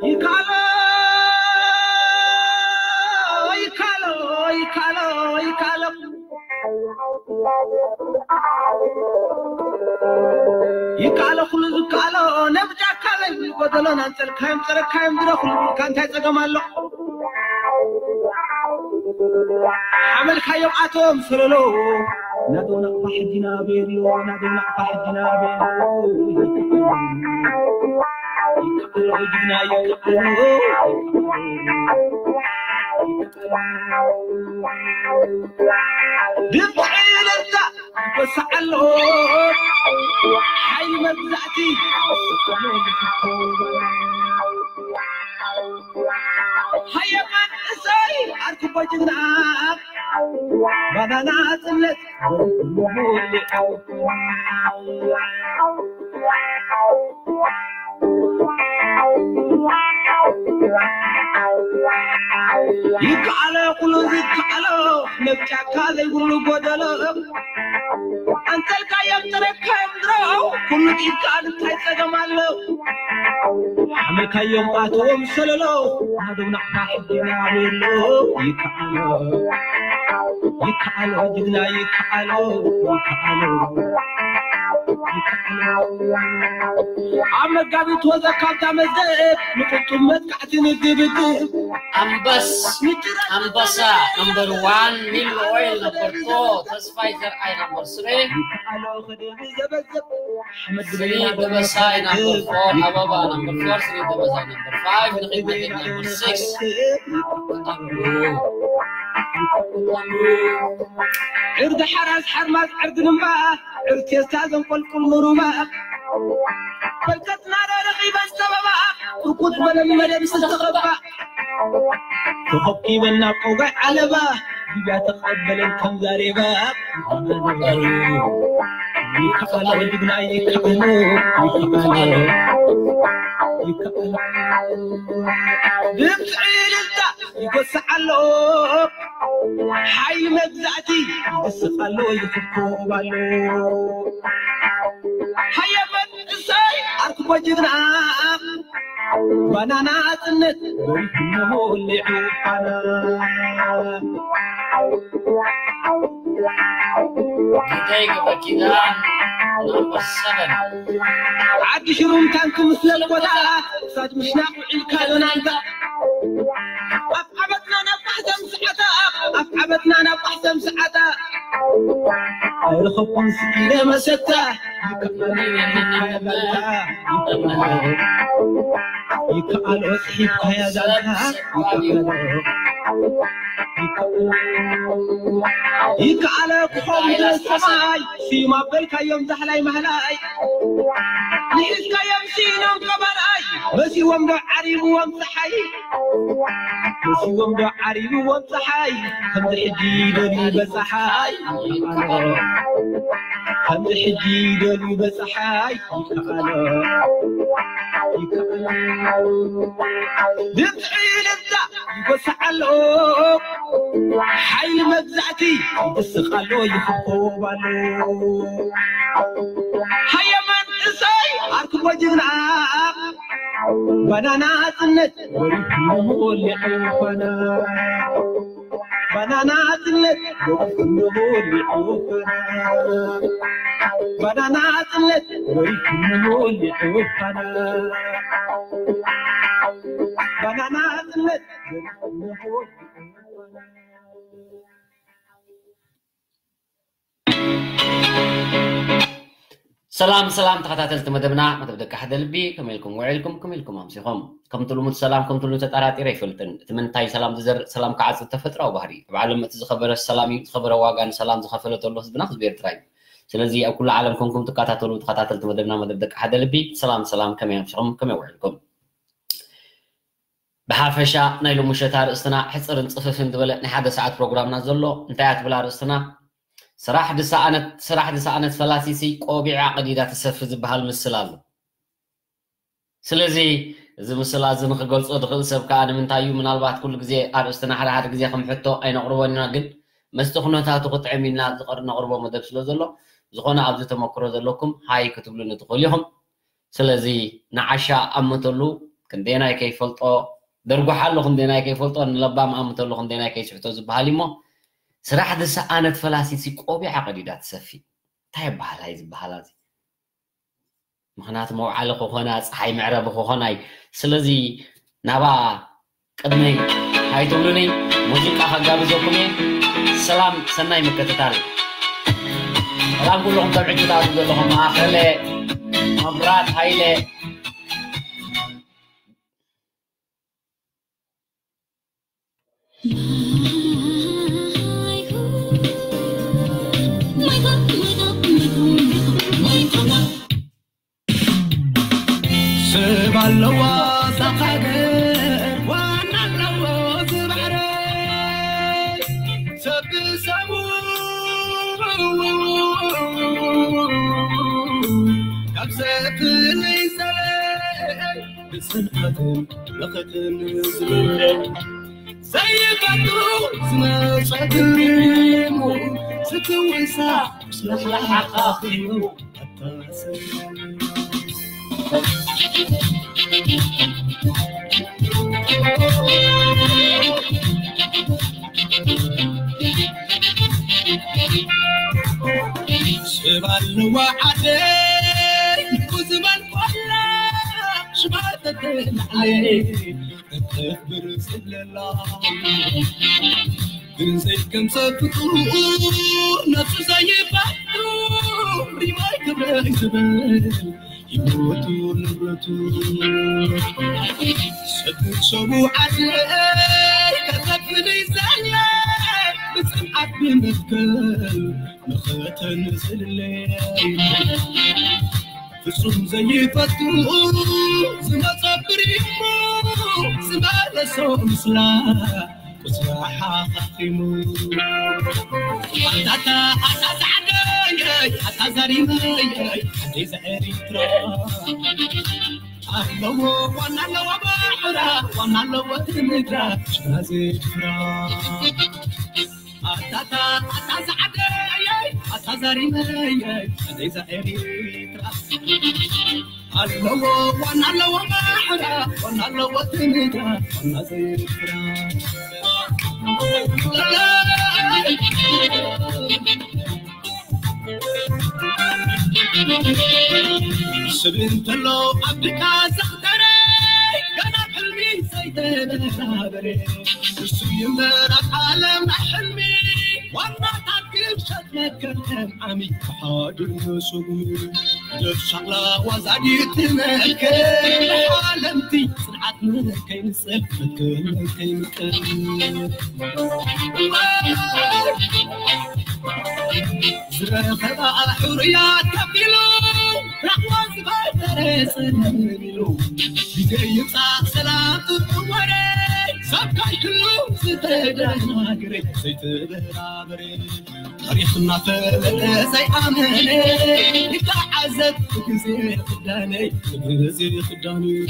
ይካሎ ይካሎ ይካሎ ይካሎ ይካሎ ኩሉ ዝካሎ ነብጃካ ለይ ጎደሎ ናንጸልካዮም ጸረካዮም ድረኹሉ ብልካ እንታይ ጸገም ኣሎ? ሓመልካዮም ኣቶም ሰለሎ ናዶ ናቕፋ ሕጂ ናበይ ኣሎ? ናዶ ናቕፋ ሕጂ ናበይ ኣሎ? ይካሎ ጅግና ይካሎ ድምፂ ዕልልታ ይወስዓሎ ሓይሊ መግዛእቲ ሃየ መንእሰይ ኣርክቦ ጅግና ባናና ጽነት ይከኣሎ ኩሉ ዝከኣሎ ነብጫካ ዘይብሉ ጎደሎ ኣንተልካዮም ጥረካዮም ድሮ ኩሉ ዲካ እንታይ ጸገም ኣሎ ሓመልካዮም ኣትዎም ሰለሎ ናደው ናዕታ ሕድና ቤሎ ይከኣሎ ይከኣሎ ጅግና ይከኣሎ ይከኣሎ ኣብ መጋቢት ወዘ ካብታ መዝገብ ንቁጡብ መጥቃዕቲ ንድብድብ ኣንበስ ኣንበሳ ነምበር ዋን ሚል ኦይል ነምበር ፎር ተስፋይ ዘርኣይ ነምበር ስሪ ይከኣሎ ክድሪ ዘበዘብ ሓመድ ስሪ ደበሳይ ነምበር ፎር ኣበባ ነምበር ፎር ስሪ ደበሳይ ነምበር ፋይቭ ንኺድ ነምበር ሲክስ ዕርዲ ሓራስ ሓርማዝ ዕርዲ ድማ ዕርቴስታ ዘንቆልቁል ምሩባ ፈልከትና ረኺበን ሰበባ እኩት በለን መደብ ዝተኸባ ተኸብኪበን ናብ ቆጋይ ዓለባ ሊብያ ተቐበለን ከም ዛሬባ ይከኣሎ ጅግና ይከኣሎ ይከኣሎ ይከኣሎ ድምፂ ዕልልታ ይጎስዕ ኣሎ ሓይሊ መግዛእቲ ይስቕ ኣሎ ይኽኮብ ኣሎ ሃየ መንእሰይ ኣርክቦ ጅግና ባናና ጽነት በሪኹ ሞሊዑ ፋና ጌተይ ገብረኪዳን ነምበር ሰቨን ዓዲ ሽሩም ታንክ ምስለል ቦታ ሳት ምሽናቕ ውዒልካ ዮናንታ ኣብ ዓመትና ናብ ማሕተም ሰዓታ ኣብ ዓመትና ናብ ማሕተም ሰዓታ ኣይረኸብኩን ስኢለ መሰታ ይከኣሎ ጽሒፍካያ ዛንታ ይከኣሎ ይከኣሎ ክኸም ሰማይ ስዩም ኣበልካዮም ዛሕላይ ማህላይ ንሒዝካዮም ስኢኖም ቀባርኣይ መሲዎም ዶ ዓሪብዎም ፀሓይ መሲዎም ዶ ዓሪብዎም ፀሓይ ከምዚ ሕጂ ደልዩ በፀሓይ ከምዚ ሕጂ ደልዩ በፀሓይ ይከኣሎ ይከኣሎ ድምፂ ልብዛ ይጎስዓሎ ሓይሊ መግዛእቲ ይስቃሎ ይኽኮባሎ ሃየ መንእሰይ ኣርክቦ ጅግና ባናና ጽነት ወሪዱ ወሊዑ ፋና ባናና ጽነት ወሪዱ ወሊዑ ፋና ባናና ጽነት ወሪዱ ወሊዑ ፋና ባናና ጽነት ወሪዱ ወሊዑ ፋና ሰላም ሰላም ተኸታተልቲ መደብና መደብ ደቂ ሓደ ልቢ ከመይ ኢልኩም ውዒልኩም ከመይ ኢልኩም ኣምሲኹም ከምቲ ልሙድ ሰላም ከምቲ ልሙድ ተጠራጢረ ኣይፈልጥን እቲ ምንታይ ሰላም ዝዘርእ ሰላም ክዓጽድ ተፈጥራዊ ባህሪ ኣብ ዓለም እቲ ዝኸበረ ሰላም እዩ ዝኸበረ ዋጋ ንሰላም ዝኸፈለ ተሎ ህዝብና ህዝቢ ኤርትራ እዩ ስለዚ ኣብ ኩሉ ዓለም ኮንኩም ትከታተሉ ተኸታተልቲ መደብና መደብ ደቂ ሓደ ልቢ ሰላም ሰላም ከመይ ኣምሲኹም ከመይ ውዒልኩም ብሓፈሻ ናይ ሎሚ ምሸት ኣርእስትና ሕጽርን ጽፍፍን ዝበለ ናይ ሓደ ሰዓት ፕሮግራምና ዘሎ እንታይ እያ ትብል ኣርእስትና ስራሕ ድሰኣነት ስራሕ ድሰኣነት ፈላሲሲ ቆቢዕ ኣቐዲዳ ትሰፊ ዝበሃል ምስል ኣሎ ስለዚ እዚ ምስላ እዚ ንክገልጾ ዝኽእል ሰብ ከኣ ንምንታይ እዩ ምናልባት ኩሉ ግዜ ኣርእስትና ሓደ ሓደ ግዜ ከም ሕቶ ኣይነቕርቦን ኢና ግን መስቲ ኩነታቱ ክጥዕም ኢልና ነቕርቦ መደብ ስለ ዘሎ ዝኾነ ኣብዚ ተመክሮ ዘለኩም ሃይ ክትብሉኒ ትኽእሉ ኢኹም ስለዚ ንዓሻ ኣምተሉ ክንደየናይ ከይፈልጦ፣ ደርጉሓሉ ክንደየናይ ከይፈልጦ፣ ንለባም ኣምተሉ ክንደየናይ ከይስሕቶ ዝበሃል እሞ፣ ስራሕ ዝሰኣነት ፈላሲት ሲ ቆቢዓ ቀዲዳ ትሰፊ። እንታይ ይበሃል ኣይ ዝበሃል ኣዚ? ምኽንያቱ መውዓሊ ክኾና፣ ፀሓይ መዕረቢ ክኾናይ። ስለዚ ናባ ቅድመይ ኣይትብሉኒ፣ ሙዚቃ ከጋብዘኩም እየ። ሰላም፣ ሰናይ ምክትታል። ሰላም ኩልኹም ተብዕቱ ትኣትዉ ዘለኹም፣ ማእኸለ፣ መብራት ሃይለ። ሰብ ኣለዋ እዛ ሃገር፣ ዋና ኣለዎ ዝባዕረ፣ ሰብ ብሰቡ ካብ ዘፍልይ ሰለ፣ ብጽንዓትን መኸትን ዝምረ፣ ዘይፈቱ ዝመጸ ግሪሙ፣ ዝትውሳ ምስላ ሓኻኺሙ። ስብ ኣለዋ ዓደይ ኩዝበል ኮላ ሽባተተላዓይ እተፍብር ስለላ ግን ዘይከምሰ ፍጡር ነፍሱ ዘይፈቱ ሪማይ ክብረይ ዝብል ህይወቱ ንብረቱ ሰብ ሰቡ ዓደይ ከተፍልይ ዘለ ብፅንዓት ብመትከል መኸተን ዝልለይ ፍጹም ዘይፈቱ ዝመጸ ብሪሙ ዝመለሶ ምስላ ቁስላ ሓኻኺሙ ኣታታ ኣታ ዛዕደየይ ኣታ ዛሪመየይ ኣደይ ዘኤሪትራ ኣለዎ ዋና ኣለዋ ባሕራ ዋና ኣለዎ ትምድራ ሽና ዘይትፍራ ኣታታ ኣታ ዛዕደየይ ኣታ ዛሪመየይ ኣደይ ዛኤሪትራ ኣለዎ ዋና ኣለዎ ማሕራ ዋና ኣለዎ ትምድራ ዋና ዘይፍራ ስብ እንተሎ ኣብ ድካ ዘኽተረ ገና ሕልሚ ዘይተበራበረ እሱ ይምበር ኣብ ዓለም ናይ ሕልሚ ዋናታት ግብሸት መከተን ዓሚ ተሓድር ነሱብ ነፍሻቕላ ዋዛዲት መከ ዓለምቲ ጽንዓት መከይንጽል መከይንጽል ዝረኸባ ሕሩያት ከፊሉ ራሕዋ ዝበደረ ጽንሚሉ ግዜ ይምጻእ ሰላም ጥጡም ወረ ሰብ ካይክሉ ዝተደናግረ ዘይተበራበረ ታሪኽ እናፈለጠ ዘይኣመነ ይተዓዘብ ብግዜ ክዳነይ ብግዜ ክዳነይ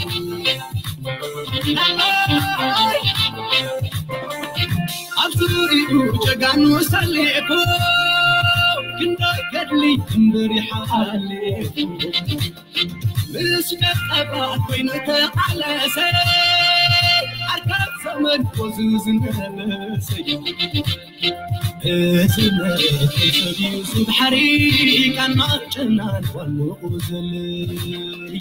ኣብ ዙሪኡ ጀጋኑ ሰሊዕኩ ክንደይ ገድሊ እምበር ይሓልፉ ምስ ደቀባት ኮይኑ ተቓለሰ ኣርካብ ዘመን ወዙ ዝነበሰ እዚ መሬት ሰብዩ ዝባሕሪ ቃና ጨናን ዋንኡ ዘለይ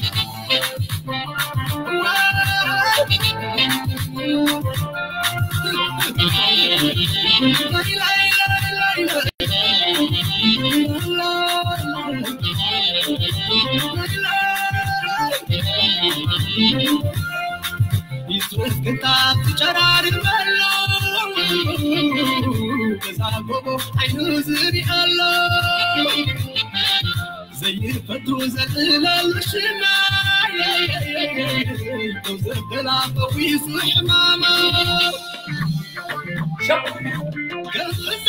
ይትረፍ ክታብ ትጨራርበሎ ገዛ ጎቦ ዓይኑ ዝሪኣሎ ዘይፈቱ ዘጥለሉ ሽማ ደው ዘበላ ፈዊሱ ሕማማ ገዛን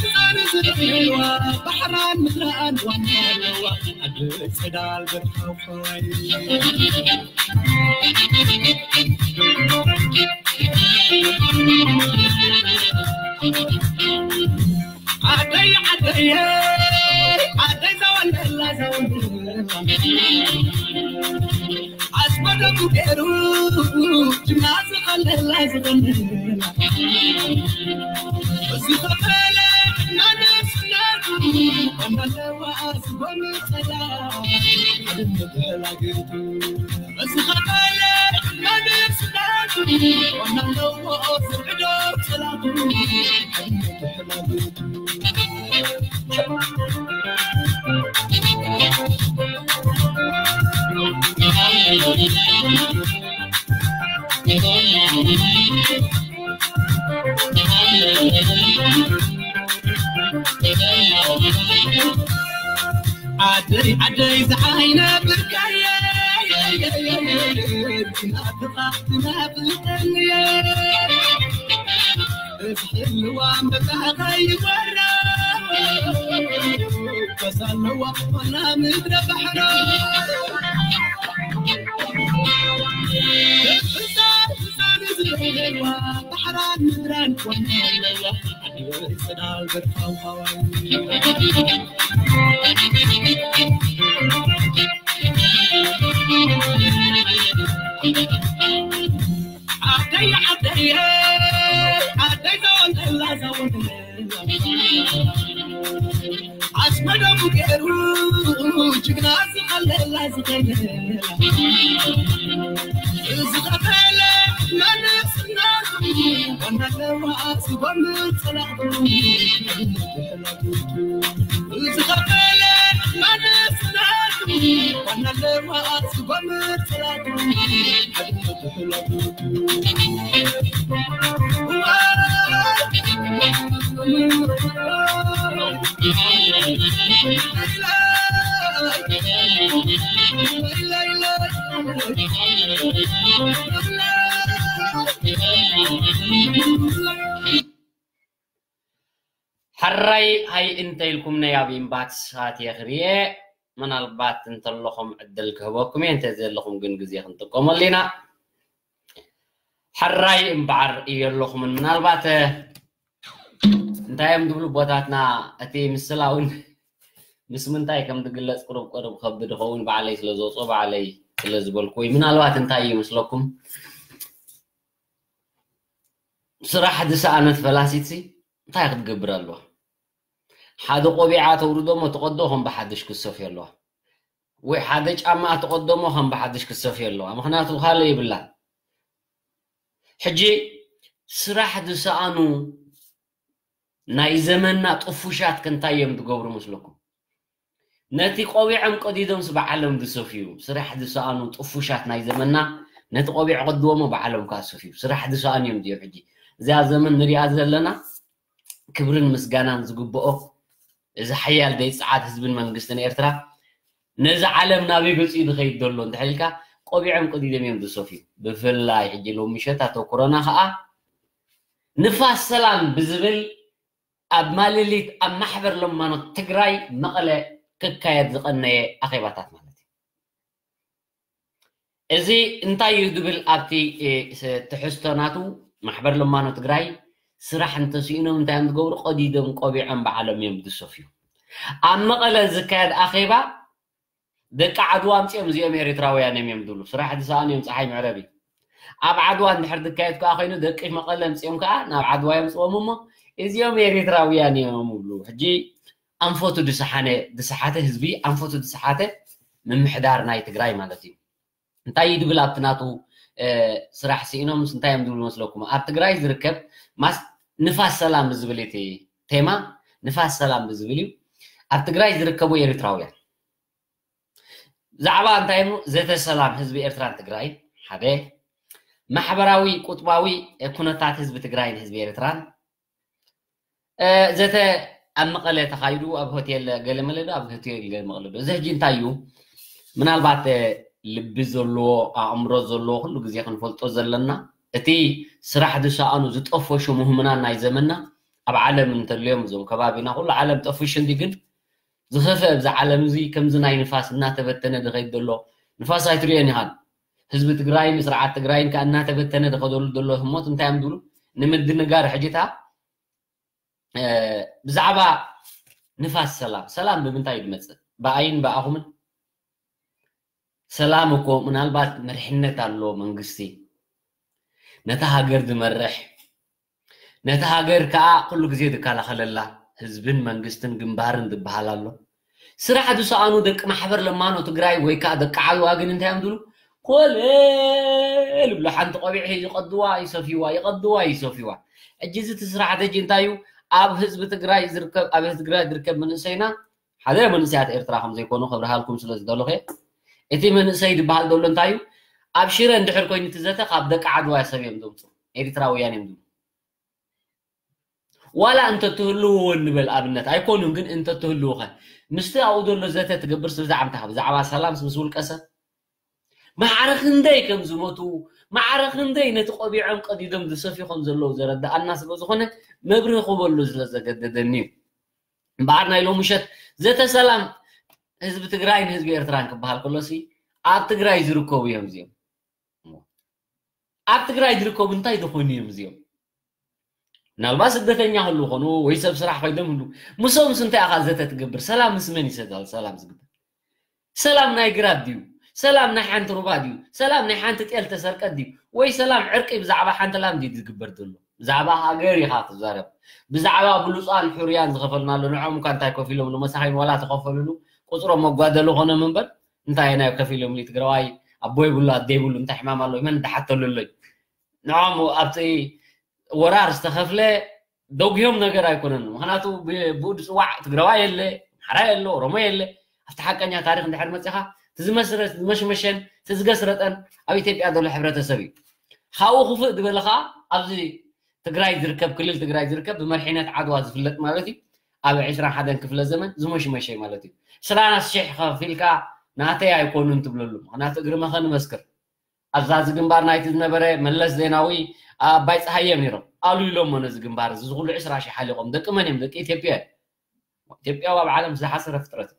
ህፃን ዝርእዋ ባሕራን ምድራን ዋና ኣለዋ ዓዲ ፀዳል በርሃው ዓደይ ዓደየ ዓደይ ዘወለላ ዘወለላ ገይሩ ጅምላ ዝቐለላ ዝቐነላ ዝኸፈለ ናነስነቱ ወናለዋ ዝጎምፀላ ዝኸፈለ ናነስነቱ ወናለዎ ዝዕዶ ፀላቱ ዓደይ ዓደይ ዝዓይነ ብርካየ ናፍቓ ትናፍቀኒ እዝሕልዋ መታኸይ ወራ ከሳለዋ ኮና ምድረ ባሕራ ህፃን ህፃን ዝለዋ ባሕራን ምድራን ኮና ኣለዋ ዓዲ ወይ ፅዳል ገድፋው ሃዋይ ዓደይ ዓደይ ዓደይ ዘወንደላ ዘወንደላ ዓስመ ደሙ ገይሩ ጅግና ዝቐለላ ዝቐለላ ዝኸፈለ መንስና ዋና ለዋ ዝጎምር ፀላእቱ ዝኸፈለ መንስና ዋና ለዋ ዝጎምር ፀላእቱ ሕራይ ሃይ እንተ ኢልኩምነይ ኣብ ኢንባክስ ኣትየ ክርየ ምናልባት እንተለኹም ዕድል ክህበኩም እየ እንተ ዘለኹም ግን ግዜ ክንጥቀመሉ ኢና። ሕራይ እምበዓር እየለኹምን ምናልባት እንታይ እዮም ዝብሉ ቦታትና እቲ ምስላ እውን ምስ ምንታይ ከም ዝግለፅ ቅሩብ ቅሩብ ከብድ ይኸውን ባዕለይ ስለ ዘውፅኦ ባዕለይ ስለ ዝበልኩ ወይ ምናልባት እንታይ እዩ ይመስለኩም ስራሕ ዝሰኣነት ፈላሲት ሲ እንታይ ክትገብር ኣለዋ ሓደ ቆቢዓ ተውርዶ እሞ ትቐዶ ከም ብሓድሽ ክሰፍዮ ኣለዋ ወይ ሓደ ጫማ ትቐዶ እሞ ከም ብሓድሽ ክሰፍዮ ኣለዋ ምክንያቱ ካልእ የብላን ሕጂ ስራሕ ዝሰኣኑ ናይ ዘመንና ጥፉሻት ከንታይ እዮም ዝገብሩ መስለኩም ነቲ ቆቢዖም ቀዲዶምስ ብዓለም ዝሰፍዩ ስራሕ ዝሰኣኑ ጥፉሻት ናይ ዘመንና ነቲ ቆቢዕ ቀድዎሞ ብዓለም ከዓ ሰፍዩ ስራሕ ዝሰኣኑ እዮም ድዮም ሕጂ እዚኣ ዘመን ንሪኣ ዘለና ክብርን ምስጋናን ዝግብኦ እዚ ሓያል ደይ ፀዓት ህዝብን መንግስትን ኤርትራ ነዚ ዓለም ናበይ ገፂኡ ዝኸይድ ዘሎ እንድሕር ኢልካ ቆቢዖም ቀዲዶም እዮም ዝሰፍዩ ብፍላይ ሕጂ ሎሚ ሸታ ተኩሮና ከዓ ንፋስ ሰላም ብዝብል ኣብ ማልሊት ኣብ ማሕበር ለማኖት ትግራይ መቐለ ክካየድ ዝቐነየ ኣኼባታት ማለት እዩ እዚ እንታይ እዩ ዝብል ኣብቲ ትሕዝቶ ናቱ ማሕበር ለማኖ ትግራይ ስራሕ እንተስኢኖም እንታይ እዮም ዝገብሩ ቀዲዶም ቆቢዖም በዓሎም እዮም ዝሰፍዩ ኣብ መቐለ ዝካየድ ኣኼባ ደቂ ዓድዋ ኣምፅኦም እዚኦም ኤርትራውያን እዮም እዮም ዝብሉ ስራሕ ዝሰኣኑ እዮም ፀሓይ መዕረቢ ኣብ ዓድዋ እንድሕር ዝካየድ ከዓ ኮይኑ ደቂ መቐለ ኣምፅኦም ከዓ ናብ ዓድዋ የምፅኦም እሞ እዚኦም ኤርትራውያን እዮም ይብሉ ሕጂ ኣንፈቱ ዝሰሓነ ዝሰሓተ ህዝቢ ኣንፈቱ ዝሰሓተ ምምሕዳር ናይ ትግራይ ማለት እዩ እንታይ እዩ ድብል ኣብቲ ናቱ ስራሕ ስኢኖምስ እንታይ እዮም ዝብሉ መስለኩም ኣብ ትግራይ ዝርከብ ማስ ንፋስ ሰላም ብዝብል እቲ ቴማ ንፋስ ሰላም ብዝብል እዩ ኣብ ትግራይ ዝርከቡ ኤርትራውያን ብዛዕባ እንታይ እሞ ዘተ ሰላም ህዝቢ ኤርትራን ትግራይ ሓደ ማሕበራዊ ቁጥባዊ ኩነታት ህዝቢ ትግራይን ህዝቢ ኤርትራን ዘተ ኣብ መቐለ ተኻይዱ ኣብ ሆቴል ገለመለ ዶ ኣብ ሆቴል ገለመቐለ ዶ እዚ ሕጂ እንታይ እዩ ምናልባት ልቢ ዘለዎ ኣእምሮ ዘለዎ ኩሉ ግዜ ክንፈልጦ ዘለና እቲ ስራሕ ዝሰኣኑ ዝጠፈሹ ምህሙናን ናይ ዘመና ኣብ ዓለም እንተልዮም እዞም ከባቢና ኩሉ ዓለም ጠፊሹ እንዲ ግን ዝኸፍአ ኣብዚ ዓለም እዚ ከምዚ ናይ ንፋስ እናተበተነ ዝኸይድ ዘሎ ንፋስ ኣይትሪኦን ኢኻን ህዝቢ ትግራይን ስርዓት ትግራይን ከዓ እናተበተነ ዝኸደሉ ዘሎ ህሞት እንታይ እዮም ዝብሉ ንምድንጋር ሕጂታ ብዛዕባ ንፋስ ሰላም ሰላም ብምንታይ እዩ ዝመፅእ ብኣይን ብኣኹምን ሰላም እኮ ምናልባት መሪሕነት ኣለዎ መንግስቲ፣ ነታ ሃገር ዝመርሕ፣ ነታ ሃገር ከዓ ኩሉ ግዜ ዝከላኸለላ ህዝብን መንግስትን ግንባርን ዝበሃል ኣሎ። ስራሕ ዝሰኣኑ ደቂ ማሕበር ለማኖ ትግራይ ወይ ከዓ ደቂ ዓድዋ ግን እንታይ እዮም ዝብሉ? ኮለል ይብሉ። ሓንቲ ቆቢዕ ይቀድዋ ይሰፍይዋ፣ ይቀድዋ ይሰፍይዋ። ሕጂ እዚ እቲ ስራሕ ሕጂ እንታይ እዩ? ኣብ ህዝቢ ትግራይ ዝርከብ፣ ኣብ ህዝቢ ትግራይ ዝርከብ መንእሰይና ሓደ መንእሰያት ኤርትራ ከም ዘይኮኑ ከብርሃልኩም ስለ ዝደለኹ እየ። እቲ መንእሰይ ዝበሃል ዘሎ እንታይ እዩ? ኣብ ሽረ እንድሕር ኮይኑ እቲ ዘተ ካብ ደቂ ዓድዋ ሰብ እዮም ዘምፅኡ፣ ኤርትራውያን እዮም ዝብሉ። ዋላ እንተትህልውዎ ንበል ኣብነት ኣይኮኑን፣ ግን እንተትህልውኸ ምስቲ ኣብኡ ዘሎ ዘተ ትገብር ስብዛዕ ምታኻ ብዛዕባ ሰላምስ ምስ ውልቀ ሰብ ማዕረ ክንደይ ከም ዝሞቱ፣ ማዕረ ክንደይ ነቲ ቆቢዖም ቀዲዶም ዝሰፍዩ ከም ዘለዉ ዘረድኣና ስለ ዝኾነ መብርሂ ክበሉ ስለ ዘገደደኒ እዩ። እምበኣር ናይ ሎሚ ምሸት ዘተ ሰላም ህዝቢ ትግራይን ህዝቢ ኤርትራን ክበሃል ከሎሲ ኣብ ትግራይ ዝርከቡ እዮም እዚኦም። ኣብ ትግራይ ዝርከቡ እንታይ ዝኾኑ እዮም እዚኦም? ምናልባት ስደተኛ ክህሉ ይኾኑ ወይ ሰብ ስራሕ ኮይዶም ይህሉ። ምስኦምስ እንታይ ኢኻ ዘተ ትገብር? ሰላም ምስ መን ይሰጋል ሰላም ዝግበር? ሰላም ናይ ግራት ድዩ? ሰላም ናይ ሓንቲ ሩባ ድዩ? ሰላም ናይ ሓንቲ ጤል ተሰርቀት ድዩ? ወይ ሰላም ዕርቂ ብዛዕባ ሓንቲ ላም ድዩ ዝግበር ዘሎ? ብዛዕባ ሃገር ኢኻ ትዛረብ። ብዛዕባ ብሉፃን ሕሩያን ዝኸፈልናሉ ንዖም እኳ እንታይ ከፊሎም ንመሳኺን ዋላ ተኸፈልሉ ቁፅሮም መጓደሊ ኾኖም እምበር እንታይ ናይ ከፊሎም ትግራዋይ ኣቦ ይብሉ ኣደ ይብሉ እንታይ ሕማም ኣለዎ መን እንዳሓተሉ ኣሎ ንዖም ኣብቲ ወራር ዝተኸፍለ ደጉዮም ነገር ኣይኮነን። ምክንያቱ ብኡ ዝፅዋዕ ትግራዋይ የለ፣ ኣምሓራ የለ፣ ኦሮሞ የለ። ኣብቲ ሓቀኛ ታሪክ እንድሕር መፂኻ እቲ ዝመስረ- ዝመሽመሸን እቲ ዝገስረጠን ኣብ ኢትዮጵያ ዘሎ ሕብረተሰብ እዩ። ካብኡ ክፍእ ዝበለ ከዓ ኣብዚ ትግራይ ዝርከብ ክልል ትግራይ ዝርከብ ብመርሒነት ዓድዋ ዝፍለጥ ማለት እዩ። ኣብ ዕስራን ሓደን ክፍለ ዘመን ዝመሽመሸ ማለት እዩ። ዕስራን ሽሕ ከፊልካ ናተይ ኣይኮኑን ትብለሉ። ምክንያቱ እግሪ መኸ ንመስክር ኣብዛ እዚ ግንባር ናይቲ ዝነበረ መለስ ዜናዊ ኣባይ ፀሃየ እዮም ነይሮም። ኣሉ ኢሎሞ ነዚ ግንባር እዚ ዝኩሉ ዕስራ ሺሕ ሓሊቆም ደቂ መን እዮም? ደቂ ኢትዮጵያ እዮም። ኢትዮጵያ ኣብ ዓለም ዝሓሰረ ፍጥረት እዩ።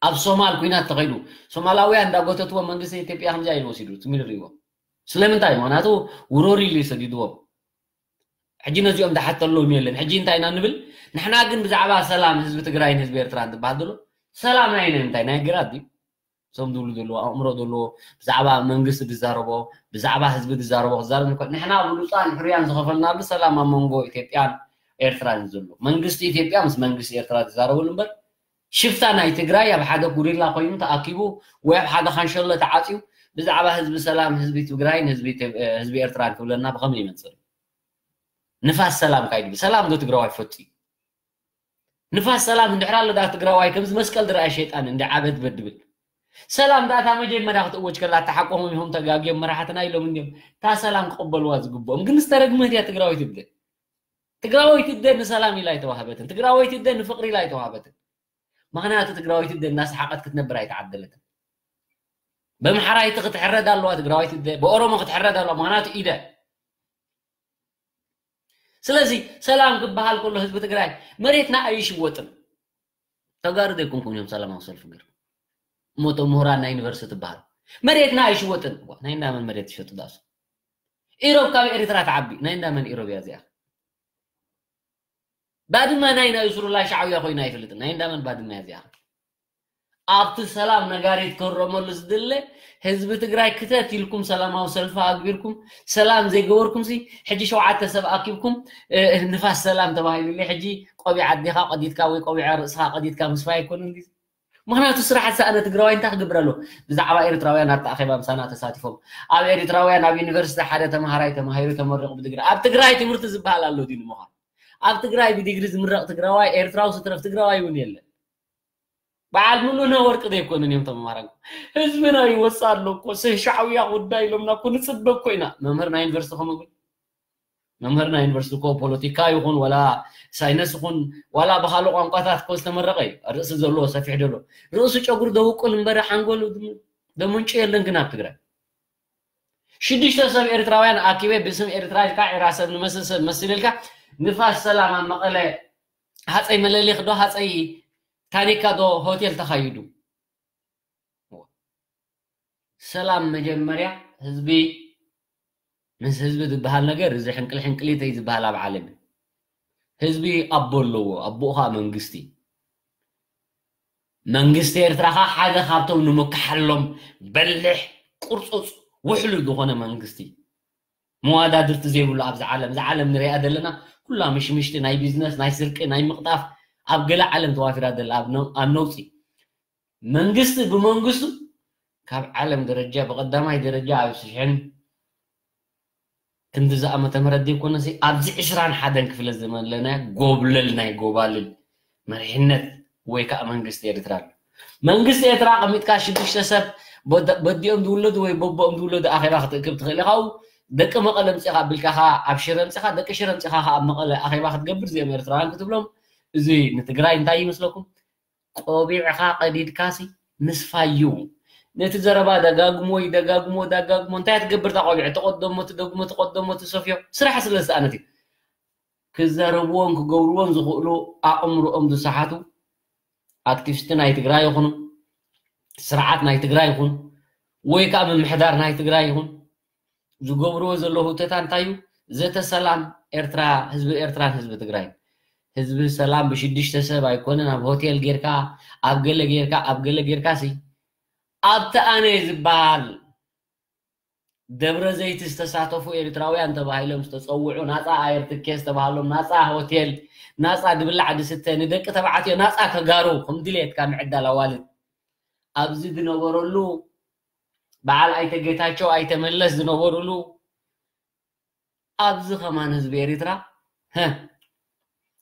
ኣብ ሶማል ኩናት ተኸይዱ ሶማላውያን እንዳጎተትዎ መንግስቲ ኢትዮጵያ ከምዚኣ ኢሉ ወሲዱ ትሚል ሪዎ። ስለምንታይ? ምክንያቱ ውሮር ኢሉ ይሰዲድዎም። ሕጂ ነዚኦም ዝሓተሎም የለን። ሕጂ እንታይ ኢና ንብል? ንሕና ግን ብዛዕባ ሰላም ህዝቢ ትግራይን ህዝቢ ኤርትራን ዝበሃል ዘሎ ሰላም ናይ እንታይ ናይ ግራት ድዩ? እዞም ዝብሉ ዘለዎ ኣእምሮ ዘለዎ ብዛዕባ መንግስቲ ዝዛረቦ ብዛዕባ ህዝቢ ዝዛረቦ ክዛረብ ንኮ ንሕና ብሉፃን ሕርያን ዝኸፈልናሉ ሰላም ኣብ መንጎ ኢትዮጵያን ኤርትራን እዩ ዘሎ። መንግስቲ ኢትዮጵያ ምስ መንግስቲ ኤርትራ ዝዛረብሉ እምበር ሽፍታ ናይ ትግራይ ኣብ ሓደ ጉሪላ ኮይኑ ተኣኪቡ ወይ ኣብ ሓደ ካንሸሎ ተዓፅዩ ብዛዕባ ህዝቢ ሰላም ህዝቢ ትግራይን ህዝቢ ኢትዮ- ህዝቢ ኤርትራን ክብለና ብኸመይ ይመፅእ? ንፋስ ሰላም ካይድ ሰላም ዶ ትግራዋይ ፈፂ ንፋስ ሰላም እንድሕር ኣሎ ዳ ትግራዋይ ከምዚ መስቀል ዝረኣየ ሸይጣን እንዲ ዓበት በድብል ሰላም ዳታ መጀመርያ ክትእወጅ ከላ ተሓቆሞም ይሆም ተጋግዮም መራሕትና ኢሎም እንዲዮም እታ ሰላም ክቕበልዋ ዝግብኦም ግን ዝተረግመት እያ ትግራወይት እብደ ትግራወይት እብደ ንሰላም ኢላ ኣይተዋህበትን ትግራወይት እብደ ንፍቕሪ ኢላ ኣይተዋህበትን ምኽንያቱ ትግራወይት እብደ እናሰሓቐት ክትነብር ኣይተዓደለትን በምሓራይቲ ክትሕረድ ኣለዋ ትግራወይት እብደ ብኦሮሞ ክትሕረድ ኣለዋ ምኽንያቱ ኢደ ስለዚ ሰላም ክበሃል ከሎ ህዝቢ ትግራይ መሬትና ኣይሽወጥን ተጋሩ ዘይኮንኩም እዮም ሰላማዊ ሰልፊ ገር እሞ እቶም ምሁራን ናይ ዩኒቨርሲቲ ትበሃል መሬትና ኣይሽወጥን ናይ እንዳመን መሬት ትሸጡ ዳሱ ኢሮብ ካብ ኤርትራ ትዓቢ ናይ እንዳመን ኢሮብ እያ እዚኣ ባድመ ናይ ናይ ሱሩላ ሻዕብያ ኮይና ኣይፈልጥን ናይ እንዳመን ባድመ እያ እዚኣ ኣብቲ ሰላም ነጋሪት ክህረመሉ ዝድለ ህዝቢ ትግራይ ክተት ኢልኩም ሰላማዊ ሰልፊ ኣግቢርኩም ሰላም ዘይገበርኩም ሲ ሕጂ ሸውዓተ ሰብ ኣኪብኩም ንፋስ ሰላም ተባሂሉለ ሕጂ ቆቢዕ ኣዴኻ ቀዲድካ ወይ ቆቢዕ ርእስኻ ቀዲድካ ምስፋይ ኣይኮነ ምክንያቱ ስራሕ ዝሰኣነ ትግራዋይ እንታይ ክገብር ኣሎ ብዛዕባ ኤርትራውያን ኣብቲ ኣኼባ ምሳና ተሳቲፎም ኣብ ኤርትራውያን ኣብ ዩኒቨርሲቲ ሓደ ተምሃራይ ተማሂሩ ተመሪቑ ብድግሪ ኣብ ትግራይ ትምህርቲ ዝበሃል ኣሎ ድዩ ንምዃን ኣብ ትግራይ ብዲግሪ ዝምረቕ ትግራዋይ ኤርትራዊ ስትረፍ ትግራዋይ እውን የለን በዓል ሙሉነ ወርቂ ዘይኮኑን እዮም ተመሃራን ህዝብና ይወፅእ ኣሎ እኮ ስህ ሻዕውያ ጉዳይ ኢሎምና እኮ ንፅበ እኮ ኢና መምህር ናይ ዩኒቨርሲቲ ከምኡ መምህር ናይ ዩኒቨርሲቲ እኮ ፖለቲካ ይኹን ወላ ሳይነስ ይኹን ዋላ ብካልእ ቋንቋታት እኮ ዝተመረቀ እዩ ርእሲ ዘለዎ ሰፊሕ ደሎ ርእሱ ጨጉሪ ደውቁል እምበር ሓንጎሉ ደምንጩ የለን ግን ኣብ ትግራይ ሽዱሽተ ሰብ ኤርትራውያን ኣኪበ ብስም ኤርትራ ኢልካ ዒራ ሰብ ንመስል ሰብ መስል ኢልካ ንፋስ ሰላም ኣብ መቐለ ሃፀይ መለሊክ ዶ ሃፀይ ታኒካ ዶ ሆቴል ተኻይዱ ሰላም መጀመርያ ህዝቢ ምስ ህዝቢ ዝበሃል ነገር እዚ ሕንቅል ሕንቅሊተይ ዝበሃል ኣብ ዓለም ህዝቢ ኣቦ ኣለዎ ኣቦኡ ከዓ መንግስቲ መንግስቲ ኤርትራ ኸዓ ሓደ ካብቶም ንምክሓሎም በሊሕ፣ ቁርፁፅ፣ ውሕሉል ዝኾነ መንግስቲ፣ መዋዳድርቲ ዘይብሉ ኣብዚ ዓለም። እዛ ዓለም ንሪኣ ዘለና ኩላ ምሽምሽቲ፣ ናይ ቢዝነስ፣ ናይ ስርቂ፣ ናይ ምቕጣፍ፣ ኣብ ገለ ዓለም ተዋፊራ ዘላ፣ ኣብ ነው- ኣብ ነውፂ። መንግስቲ ብመንግስቱ ካብ ዓለም ደረጃ ብቐዳማይ ደረጃ ኣብ ሽሕን ክንዲ ዝኣመተ ምህረት ዘይኮነሲ ኣብዚ ዕስራን ሓደን ክፍለ ዘመን ለና ጎብለል ናይ ጎባልል መሪሕነት ወይ ከዓ መንግስቲ ኤርትራ ኣሎ። መንግስቲ ኤርትራ ቀሚጥካ ሽዱሽተ ሰብ በደ- በዲኦም ዝውለዱ ወይ በቦኦም ዝውለዱ ኣኼባ ክትእክብ ትኽእል ኢኻ። ደቂ መቐለ ምፂኻ ኣቢልካ ኸዓ ኣብ ሽረ ምፂኻ፣ ደቂ ሽረ ምፂኻ ኸዓ ኣብ መቐለ ኣኼባ ክትገብር እዚኦም ኤርትራውያን ክትብሎም፣ እዚ ንትግራይ እንታይ ይመስለኩም? ቆቢዕኻ ቀዲድካሲ ምስፋይ እዩ። ነቲ ዘረባ ደጋግሞ ይደጋግሞ ደጋግሞ እንታይ ትገብር እታ ቆቢዕ? ትቐደሞ ትደግሞ ትቐደሞ ትሰፍዮ። ስራሕ ስለ ዝሰኣነት እዩ። ክዛረብዎን ክገብርዎን ዝኽእሉ ኣእምሮኦም ዝሰሓቱ ኣክቲቪስት ናይ ትግራይ ይኹኑ፣ ስርዓት ናይ ትግራይ ይኹን፣ ወይ ከዓ ምምሕዳር ናይ ትግራይ ይኹን፣ ዝገብርዎ ዘለዉ ህውተታ እንታይ እዩ? ዘተ ሰላም ኤርትራ፣ ህዝቢ ኤርትራን ህዝቢ ትግራይ። ህዝቢ ሰላም ብሽዱሽተ ሰብ ኣይኮነን፣ ኣብ ሆቴል ጌርካ፣ ኣብ ገለ ጌርካ፣ ኣብ ገለ ጌርካ ሲ ኣብቲ ኣነ ዝበሃል ደብረ ዘይት ዝተሳተፉ ኤርትራውያን ተባሂሎም ዝተጸውዑ፣ ናጻ ኣየር ትኬት ዝተባሃሎም፣ ናጻ ሆቴል፣ ናጻ ድብላዕ ድስተ፣ ንደቂ ተባዕትዮ ናጻ ተጋሩ ከም ድሌትካ ምዕዳል ኣዋልድ ኣብዚ ዝነበረሉ፣ በዓል ኣይተ ጌታቸው ኣይተ መለስ ዝነበሩሉ፣ ኣብዚ ከማን ህዝቢ ኤርትራ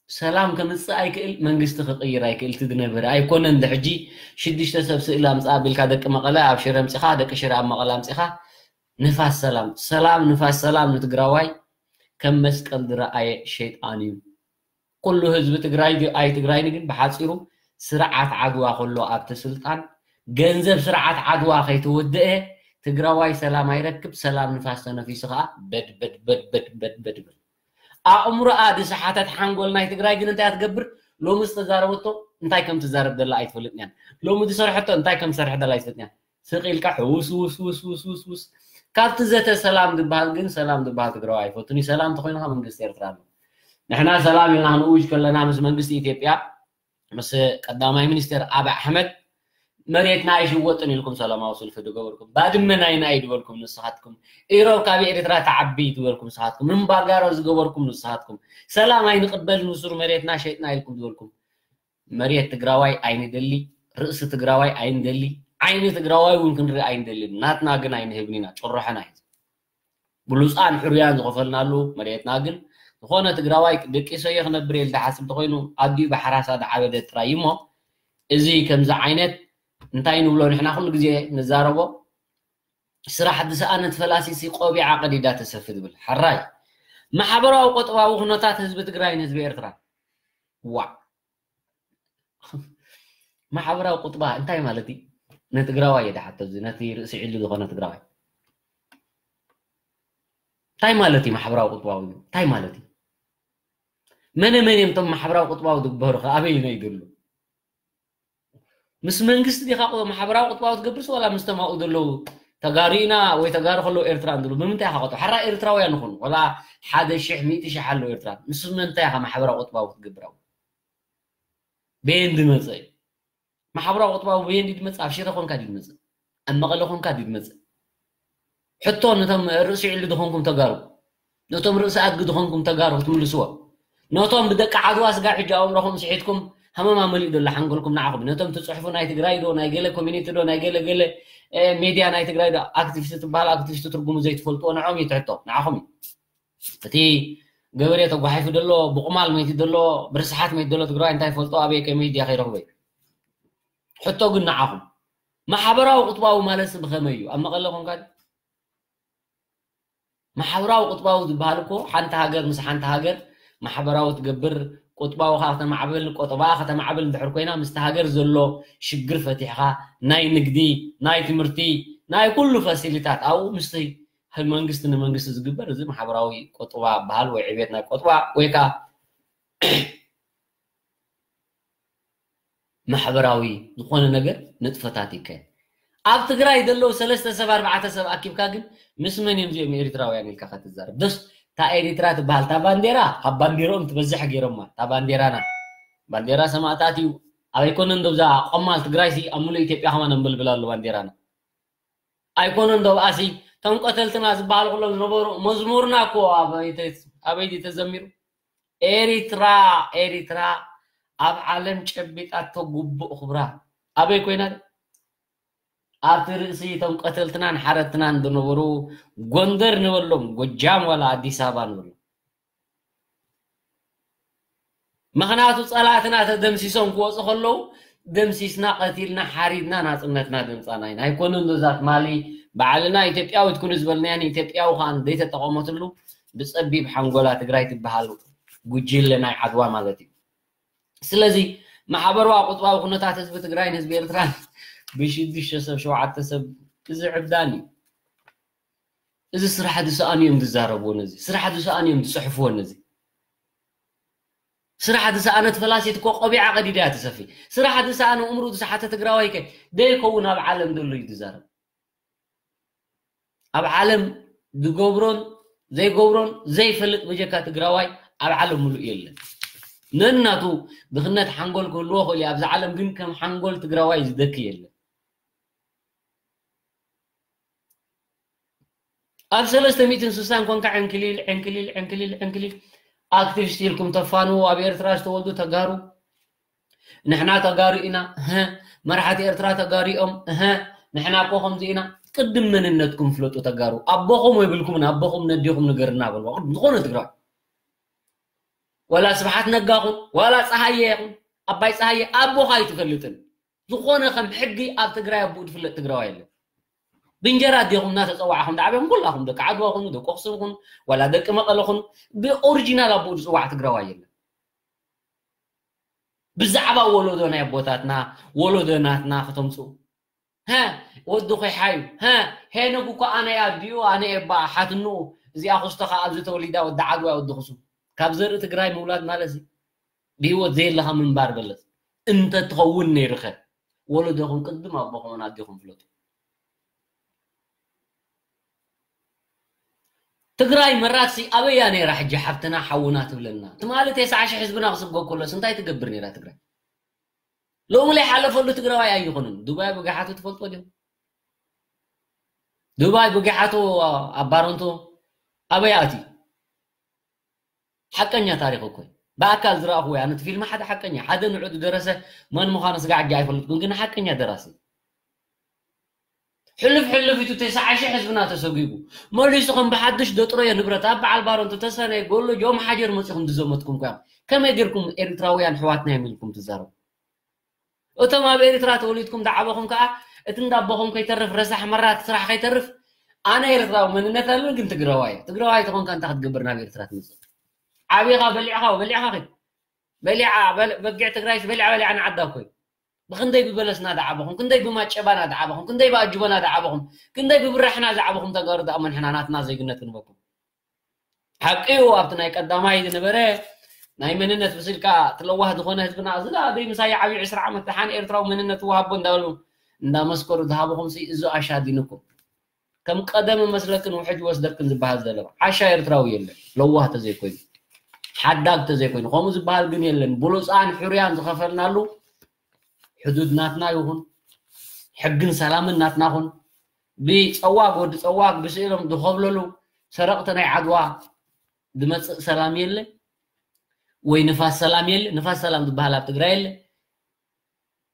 ሰላም ከምጽእ ኣይክእል፣ መንግስቲ ክቕይር ኣይክእል። እቲ ዝነበረ ኣይኮነን። ሕጂ ሽዱሽተ ሰብ ስእሊ ኣምጽእ ኣቢልካ ደቂ መቐለ ኣብ ሽረ ኣምጺኻ፣ ደቂ ሽረ ኣብ መቐለ ኣምጺኻ ንፋስ ሰላም፣ ሰላም ንፋስ ሰላም ንትግራዋይ ከም መስቀል ዝረኣየ ሸይጣን እዩ። ኩሉ ህዝቢ ትግራይ ድዩ ኣይ ትግራይን ግን ብሓፂሩ ስርዓት ዓድዋ ከሎ ኣብቲ ስልጣን ገንዘብ ስርዓት ዓድዋ ከይተወደአ ትግራዋይ ሰላም ኣይረክብ፣ ሰላም ንፋስ ተነፊሱ ከዓ በድ በድ በድ በድ በድ በድ በድ። ኣእምሮኣ ዝሰሓተት ሓንጎል ናይ ትግራይ ግን እንታይ ትገብር? ሎሚ ዝተዛረበቶ እንታይ ከም ትዛረብ ዘላ ኣይትፈልጥን እያ። ሎሚ ዝሰርሐቶ እንታይ ከም ትሰርሕ ዘላ ኣይትፈልጥን እያ። ስቕ ኢልካ ሕውስ ውስ ውስ ውስ ውስ ውስ። ካብቲ ዘተ ሰላም ዝበሃል ግን ሰላም ዝበሃል ትግራዋይ ኣይፈቱን እዩ። ሰላም እንተኾይኑ ከዓ መንግስቲ ኤርትራ ኣሎ። ንሕና ሰላም ኢልና ክንእውጅ ከለና ምስ መንግስቲ ኢትዮጵያ፣ ምስ ቀዳማይ ሚኒስትር ኣብይ ኣሕመድ መሬትና ኣይሽወጥን ኢልኩም ሰላማዊ ሰልፊ ዝገበርኩም፣ ባድመ ናይና እዩ ዝበልኩም ንስኻትኩም፣ ኢሮብ ካብ ኤርትራ ትዓቢ ዝበልኩም ንስኻትኩም፣ እምባርጋሮ ዝገበርኩም ንስኻትኩም፣ ሰላም ኣይንቕበል ንሱር መሬትና ሸጥና ኢልኩም ዝበልኩም፣ መሬት ትግራዋይ ኣይንደሊ፣ ርእሲ ትግራዋይ ኣይንደሊ፣ ዓይኒ ትግራዋይ እውን ክንርኢ ኣይንደልን። ናትና ግን ኣይንህብን ኢና፣ ጭርሖና እዩ። ብሉፃን ሕሩያን ዝኸፈልናሉ መሬትና ግን ዝኾነ ትግራዋይ ደቂሰዮ ክነብር እየ ዝሓስብ እንተኾይኑ ኣዲኡ ብሓራሳ ዝዓበደ ጥራይ እዩ እሞ፣ እዚ ከምዚ ዓይነት እንታይ ንብሎ ንሕና ኩሉ ግዜ ንዛረቦ፣ ስራሕ ዝሰኣነት ፈላሲሲ ቆቢዓ ቀዲዳ ተሰፊ ዝብል። ሕራይ ማሕበራዊ ቁጠባዊ ኩነታት ህዝቢ ትግራይን ህዝቢ ኤርትራ። ዋዕ ማሕበራዊ ቁጥባ እንታይ ማለት እዩ? ንትግራዋይ እየ ዝሓቶ፣ እዚ ነቲ ርእሲ ዕሊ ዝኾነ ትግራዋይ። እንታይ ማለት እዩ ማሕበራዊ ቁጥባዊ? እንታይ ማለት እዩ? መነ መን እዮም እቶም ማሕበራዊ ቁጥባዊ ዝግበሩ? ከ ኣበይ ነው ይድሉ? ምስ መንግስቲ ዲኻ ቆ- ማሕበራዊ ቁጥባዊ ትገብርስ ዋላ ምስ ተማኡ ዘለዉ ተጋሩ ኢና ወይ ተጋሩ ከለዉ ኤርትራ እንድሉ ብምንታይ ኢኻ ቆጥባ? ሓራ ኤርትራውያን ይኹኑ ዋላ ሓደ ሽሕ ሚእቲ ሽሕ ኣለዉ ኤርትራ ምስ ምንታይ ኢኻ ማሕበራዊ ቁጥባዊ ክትገብር? ኣብ በየን ዝመፀ እዩ? ማሕበራዊ ቁጥባዊ በየን ድዩ ዝመፅእ? ኣብ ሽረ ኮንካ ድዩ ዝመፅእ? ኣብ መቐለ ኮንካ ድዩ ዝመፅእ? ሕቶ ነቶም ርእሲ ዕሊ ዝኾንኩም ተጋሩ፣ ነቶም ርእሲ ኣድጊ ዝኾንኩም ተጋሩ ክትምልስዎ፣ ነቶም ብደቂ ዓድዋ ስጋ ሕጂ ኣእምሮኹም ስሒትኩም ሃመማ መሊኡ ዘሎ ሓንጎልኩም ንዓኹም፣ ነቶም ትፅሕፉ ናይ ትግራይ ዶ ናይ ገለ ኮሚኒቲ ዶ ናይ ገለ ገለ እ፣ ሜድያ ናይ ትግራይ ዶ ኣክቲቪስት ትበሃል ኣክቲቪስት ትርጉሙ ዘይትፈልጥዎ ንዖም እዩ ትሕቶ ንዓኹም እዩ። እቲ ገበሬ ተጓሒፉ ዘሎ ብቁማል መይቲ ዘሎ ብርስሓት መይቲ ዘሎ ትግራዋይ እንታይ ፈልጦ ኣበይ ከመይ ድያ ከይረኽቦ እዩ። ሕቶ ግን ንዓኹም ማሕበራዊ ቁጥባዊ ማለት ብኸመይ እዩ? ኣብ መቐለ ኮንካ ድዩ? ማሕበራዊ ቁጥባዊ ዝበሃል እኮ ሓንቲ ሃገር ምስ ሓንቲ ሃገር ማሕበራዊ ትገብር፣ ቁጥባዊ ከዓ ከተማዕብል፣ ቆጠባኣ ከተማዕብል እንድሕር ኮይና ምስቲ ሃገር ዘሎ ሽግር ፈቲሕኻ ናይ ንግዲ፣ ናይ ትምህርቲ፣ ናይ ኩሉ ፋሲሊታት ኣብኡ ምስቲ መንግስቲ ንመንግስቲ ዝግበር እዚ ማሕበራዊ ቁጥባ በሃል ወይ ዕቤት ናይ ቁጥባ ወይ ከዓ ማሕበራዊ ዝኾነ ነገር ንጥፈታት ይካየድ። ኣብ ትግራይ ዘለዉ ሰለስተ ሰብ ኣርባዕተ ሰብ ኣኪብካ ግን ምስ መን እዮም እዚኦም ኤሪትራውያን ኢልካ ከትዛረብ? ደስ እታ ኤሪትራ ትበሃል እታ ባንዴራ ካብ ባንዴርኦም ትበዝሕ ገይሮማ እታ ባንዴራና ባንዴራ ሰማእታት እዩ። ኣበይ ኮነ እንዶ ብዛ ቆማል ትግራይ ሲ ኣብ ሙሉእ ኢትዮጵያ ከማን ኣንበልብል ኣሎ ባንዴራና። ኣይኮነ እንዶ ብኣሲ እቶም ቀተልትና ዝበሃሉ ኩሎም ዝነበሩ መዝሙርና እኮ ኣበይ ተ- ኣበይ ድዩ ተዘሚሩ? ኤሪትራ ኤሪትራ ኣብ ዓለም ጨቢጣቶ ግቡእ ክብራ ኣበይ ኮይና? ኣብቲ ርእሲ እቶም ቀተልትናን ሓረድትናን ዝነበሩ ጎንደር ንበሎም፣ ጎጃም ዋላ ኣዲስ ኣበባ ንበሎም። ምኽንያቱ ጸላእትና ተደምሲሶም ክወፁ ከለዉ ደምሲስና፣ ቀቲልና፣ ሓሪድና ናጽነትና ደምጻና ኢና። ኣይኮኑን እዛ ትማሊ ባዕልና ኢትዮጵያዊት ኩኑ ዝበልናያን ኢትዮጵያዊ ከኣ ዘይተጠቐመትሉ ብጸቢብ ሓንጎላ ትግራይ ትበሃል ጉጅለ ናይ ዓድዋ ማለት እዩ። ስለዚ ማሕበራዊ ቁጥባዊ ኩነታት ህዝቢ ትግራይን ህዝቢ ኤርትራን ብሽዱሽተ ሰብ ሸውዓተ ሰብ እዚ ዕብዳን እዩ። እዚ ስራሕ ዝሰኣኑ እዮም ዝዛረብዎ ነዚ። ስራሕ ዝሰኣኑ እዮም ዝፅሕፍዎ ነዚ። ስራሕ ዝሰኣነት ፈላሲት እኮ ቆቢዓ ቀዲዳ እያ ትሰፊ። ስራሕ ዝሰኣነ እምሩ ዝሰሓተ ትግራዋይ ከ ደይከውን ኣብ ዓለም ዘሎ እዩ ዝዛረብ። ኣብ ዓለም ዝገብሮን ዘይገብሮን ዘይፈልጥ ብጀካ ትግራዋይ ኣብ ዓለም ሙሉእ የለን። ነናቱ ድኽነት ሓንጎል ክህልዎ ክእል እዩ ኣብዚ ዓለም፣ ግን ከም ሓንጎል ትግራዋይ ዝደኪ የለን። ኣብ ሰለስተ ሚእትን ስሳን ኮንካ ዕንክሊል ዕንክሊል ዕንክሊል ዕንክሊል ኣክቲቪስት ኢልኩም ተፋንዎ። ኣብ ኤርትራ ዝተወልዱ ተጋሩ ንሕና ተጋሩ ኢና፣ እህ፣ መራሕቲ ኤርትራ ተጋሩ እዮም፣ እህ፣ ንሕና እኮ ከምዚ ኢና። ቅድም መንነትኩም ፍለጡ ተጋሩ። ኣቦኹም የብልኩምን፣ ኣቦኹም ነዲኹም ንገርና በልዋ። ቅድም ዝኾነ ትግራዋይ። ዋላ ስብሓት ነጋ ኹን፣ ዋላ ፀሃየ ይኹን፣ ኣባይ ፀሃየ ኣቦኻ ኣይትፈልጥን። ዝኾነ ከም ሕጊ ኣብ ትግራይ ኣቦኡ ዝፍለጥ ትግራዋይ የለን። ብእንጀራ ኣዴኹም እናተፀዋዕኹም ዝዓበኹም ኩላኹም ደቂ ዓድዋ ኹኑ፣ ደቂ ኣኽሱም ኹኑ፣ ዋላ ደቂ መቐለ ኹኑ፣ ብኦሪጂናል ኣቦኡ ዝፅዋዕ ትግራዋይ የለን። ብዛዕባ ወለዶ ናይ ኣቦታትና፣ ወለዶ ናትና ከተምፅኡ። ሀ፣ ወዲ ኮይሓዩ፣ ሀ፣ ሄኖግ እኮ ኣነ ኣዲኡ፣ ኣነ ኤባ ሓትንኡ፣ እዚኣ ኩስቶ ከዓ ኣብዚ ተወሊዳ ወዲ ዓድዋ ወዲ ኣኽሱም። ካብ ዘርኢ ትግራይ ምውላድ ማለት እዚ ብህይወት ዘየለኻ ምንባር በለፅ። እንተትኸውን ነይርኸ? ወለዶኹም ቅድም ኣቦኹምን ኣዴኹም ፍለጡ። ትግራይ መራትሲ ኣበያ ነይራ ሕጂ ሓፍትና ሓውና ትብለና? ትማሊ ተስዓ ሽሕ ህዝብና ክስጎ ከሎስ እንታይ ትገብር ነይራ ትግራይ? ሎሚ ዘይሓለፈሉ ትግራዋይ ኣይኾንን። ዱባይ ብግሓቱ ትፈልጦ ዲኹም? ዱባይ ብግሓቱ ኣብ ባረንቱ ኣበይ ኣትዩ? ሓቀኛ ታሪኽ እኮ እዩ። ብኣካል ዝረኣኹዎ እየ። ኣነ እቲ ፊልም ሓደ ሓቀኛ፣ ሓደ ንዑ ዝደረሰ መን ምዃኑ ስጋዕ ሕጂ ኣይፈልጥኩን፣ ግን ሓቀኛ ደራሲ። ሕልፍ ሕልፍ ኢቱ ተስዓ ሽሕ ህዝብና ተሰጒጉ። መሊሱ ከም ብሓድሽ ደጥረዮ ንብረት ኣብ በዓል ባረንቱ ተሰነይ ጎሎ ጆም ሓጀር መጺኹም ዝዘመትኩም እኮ እዮም። ከመይ ጌርኩም ኤርትራውያን ኣሕዋትና እዮም ኢልኩም ትዛረቡ? እቶም ኣብ ኤርትራ ተወሊድኩም ዝዓበኹም ከኣ እቲ እንዳ ኣቦኹም ከይተርፍ ረሳሕ መራት ስራሕ ከይተርፍ ኣነ ኤርትራዊ መንነት ኣለኒ ግን ትግራዋይ እየ። ትግራዋይ ተኾንካ እንታይ ክትገብር ናብ ኤርትራ ትመጽእ? ዓቢኻ በሊዕኻ በሊዕኻ ኸይድ በሊዓ በል- በጊዕ ትግራይስ በሊዓ በሊዓ ንዓዳ እኮ እዩ። ብክንደይ ብበለስና ዝዓበኹም፣ ክንደይ ብማጨባና ዝዓበኹም፣ ክንደይ ብኣጅቦና ዝዓበኹም፣ ክንደይ ብብራሕና ዝዓበኹም ተጋሩ ደኣ መን ሕና ናትና ዜግነት ክንበኩም? ሓቂ እዩ ኣብቲ ናይ ቀዳማይ ዝነበረ ናይ መንነት ብስልካ ትለዋህ ዝኾነ ህዝብና እዚ ደኣ ደይ ምሳይ ዓብዩ ዕስራ ዓመት ደሓን ኤርትራዊ መንነት ወሃቦ እንዳበሉ እንዳመስከሩ ዝሃብኹም ሲ እዚ ኣሻዲንኩም ከም ቀደም መስለክን ውሕጅ ወስደክን ዝበሃል ዘሎ ዓሻ ኤርትራዊ የለን ለዋህ ተዘይኮይኑ ሓዳግ ተዘይኮይኑ ከምኡ ዝበሃል ግን የለን ብሉፃን ሕሩያን ዝኸፈልናሉ ሕዱድ ናትና ይኹን ሕግን ሰላምን ናትና ኹን ብፀዋግ ወዲ ፀዋግ ብስኢሎም ዝኸብለሉ ሰረቕቲ ናይ ዓድዋ ዝመፅእ ሰላም የለ ወይ ንፋስ ሰላም የለ ንፋስ ሰላም ዝበሃል ኣብ ትግራይ የለ